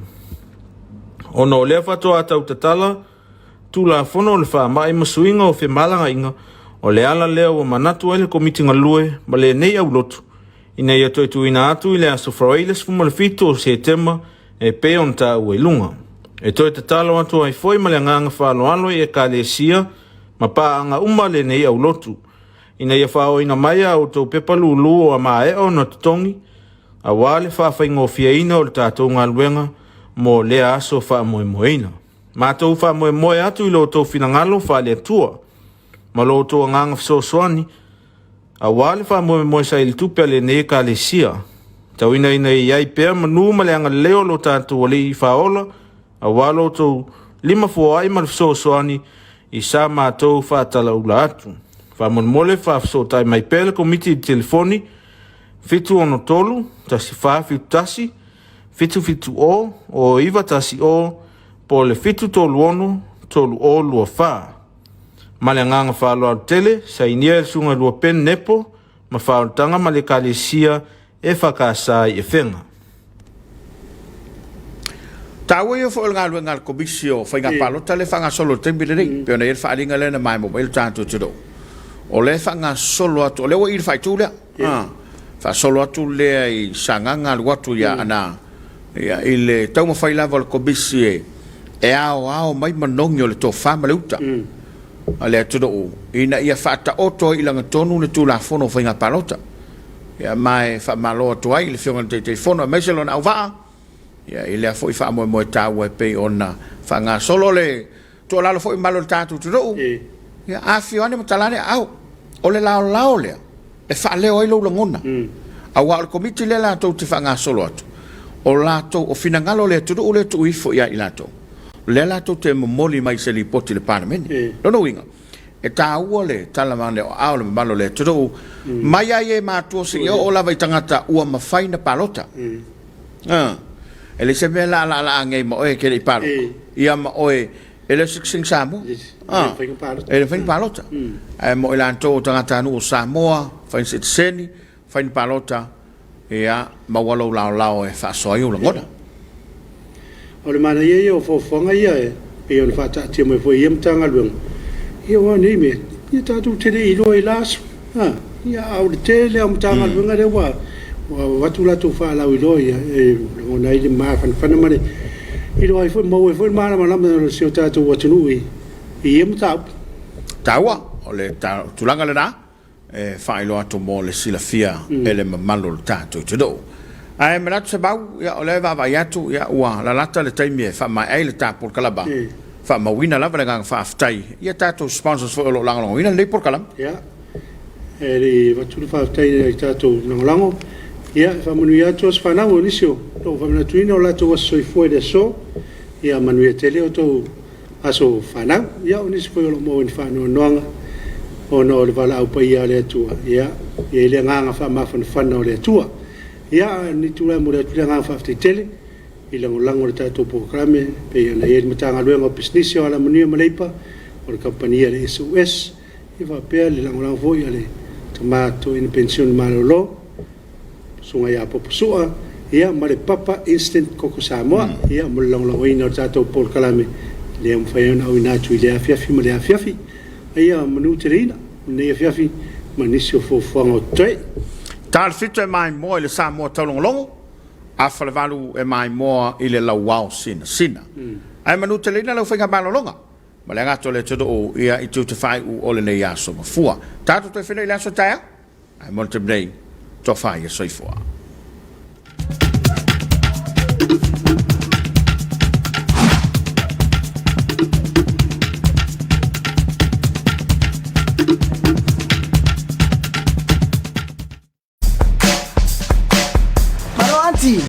Speaker 8: Ona o lea faatoa tautatala Tulafono o le Faamai ma Suiga o Femalagaaiga, o le ala lea ua manatu ai le Komiti Galue ma lenei aulotu ina ia toe tuuina atu i le Aso Faraile 17 o Setema e pei ona taua i luga. E toe tatalo atu ai foi ma le agaga faaaloalo i Ekalesia ma paaga uma a lenei aulotu ina ia faaooina mai a outou pepa lulu o a maea ona totogi aua le faafaigofieina o le tatou galuega mo lea aso faamoemoeina. Matou faamoemoe atu i lo outou finagalo faale-Atua ma lo outou agaga fesoasoani aua le faamoemoe sailitupe a lenei Ekalesia, tauina ina ia i ai pea manu ma le agalelei o lo tatou Alii Faaola, aua lo outou limafoai ma le fesoasoani i sa matou faatalaula atu. Faamolemole faafesootai mai pea le Komiti i le telefoni 763 1471 770 o 910 po o le 736 3024. Ma le agaga faaaloalo tele, sainia e le Susuga Luapen Nepo ma faaolataga ma le Ekalesia EFKS i Efega.
Speaker 1: Taua ia foi o le galuega a le Komisi o Faiga Palota lea e faagasolo i le taimi lenei, pei ona i ai le faaaliga lea na maimoa mai ai le tatou atunuu. O lea e faagasolo atu, o lea ua i i le faaitu lea, faasolo atu lea i Sagaga alu atu i Aana, ia, i le taumafai lava o le Komisi e e aoao mai manogi o le tofa ma le uta a le atunuu ina ia faataoto ai i lagatonu le Tulafono o Faiga Palota. Ia, ma e faamalo atu ai i le Afioga i le Taitaifono aemaise lona auvaa, ia, i lea foi faamoemoe taua e pei ona faagasolo le tuualalo foi mamalu o le tatou atunuu, ia, afifio ane ma tala ane aao. O le laolao lea e faaleo ai lou lagona, aua o le Komiti lea latou te faagasolo atu, o latou, o finagalo o le atunuu lea e tuu ifo ia i latou, lea latou te momoli mai i se Lipoti i le Palemene. Lona uiga, E taua le tala ane o aao le mamalu o le atunuu, mai ai e matua seia oo lava i tagata ua mafai na palota. A, e leai se mea la laalaa nei ma oe e te le i palota, ia ma oe e le o se sitiseni Samoa. A, e le mafai na palota. Ae mo i latou o tagatanuu o Samoa, fai na sitiseni, Fai ni palota, ia maua lou laolao e faasoa ai ou lagona.
Speaker 2: O le manaia ia o foafoaga ia e pei ona faataatia mai foi e ia Matagaluega, ia aua o nei mea, ia tatou te le i iloa i la aso. A, ia a o le tele lava o Matagaluega lea ua ua avatu latou faalauiloa ia e lagona ai le mafanafana ma le iloa ai foi, maua ai foi le malamalama o si o tatou atunuu i ia mataupu.
Speaker 1: Taua, o le tulaga lena. e faailoa atu mo le silafia e le mamalu o le tatou atunuu. Ae manatu Semau, ia o lea e vaavaai atu, ia ua lalata le taimi e faamaea ai le ta polokalama, faamauina lava le agaga faafetai i a tatou sponsors foi o lo o lagolagoina lenei polokalama.
Speaker 2: Ia, e le i avatu le faafetai i tatou lagolago, ia e faamanuia atu aso fanau o nisi o lo o faamanatuina o latou aso soifua i le aso, ia manuia tele outou aso fanau. Ia, o nisi foi o lo o maua i ni faanoanoaga ona o le valaau paia a le Atua, ia, e i ai le agaga faamafanafana o le Atua. Ia, a o lenei itula e momoli atu le agaga faafetai tele i lagolago i le tatou polokalame e pei ona i ai le Matagaluega o Pisinisi o Alamanuia ma Leipa, o le kamupani a le SOS. Ia faapea le lagolago foi a le tama toeaina penisione malolo, Susuga ia Popo Sua, ia ma le Papa Instant Koko Samoa, ia mo le lagolagoina o le tatou polokalame lea ua mafai ai ona auina atu i lea afiafi ma lea afiafi. Ia manuteleina lenei afiafi ma nisi o fuafuaga o totoe.
Speaker 1: Ta le fitu e maimoa i le Samoa taulogologo, afa le valu e maimoa i le lauao sinasina. Ae manuteleina lau faiga malologa ma le agato o le atunuu ia i tiute faaiu o lenei aso mafua. Tatou toe feiloai i le aso taeao, ae mo le taimi nei, tofa ia soifua.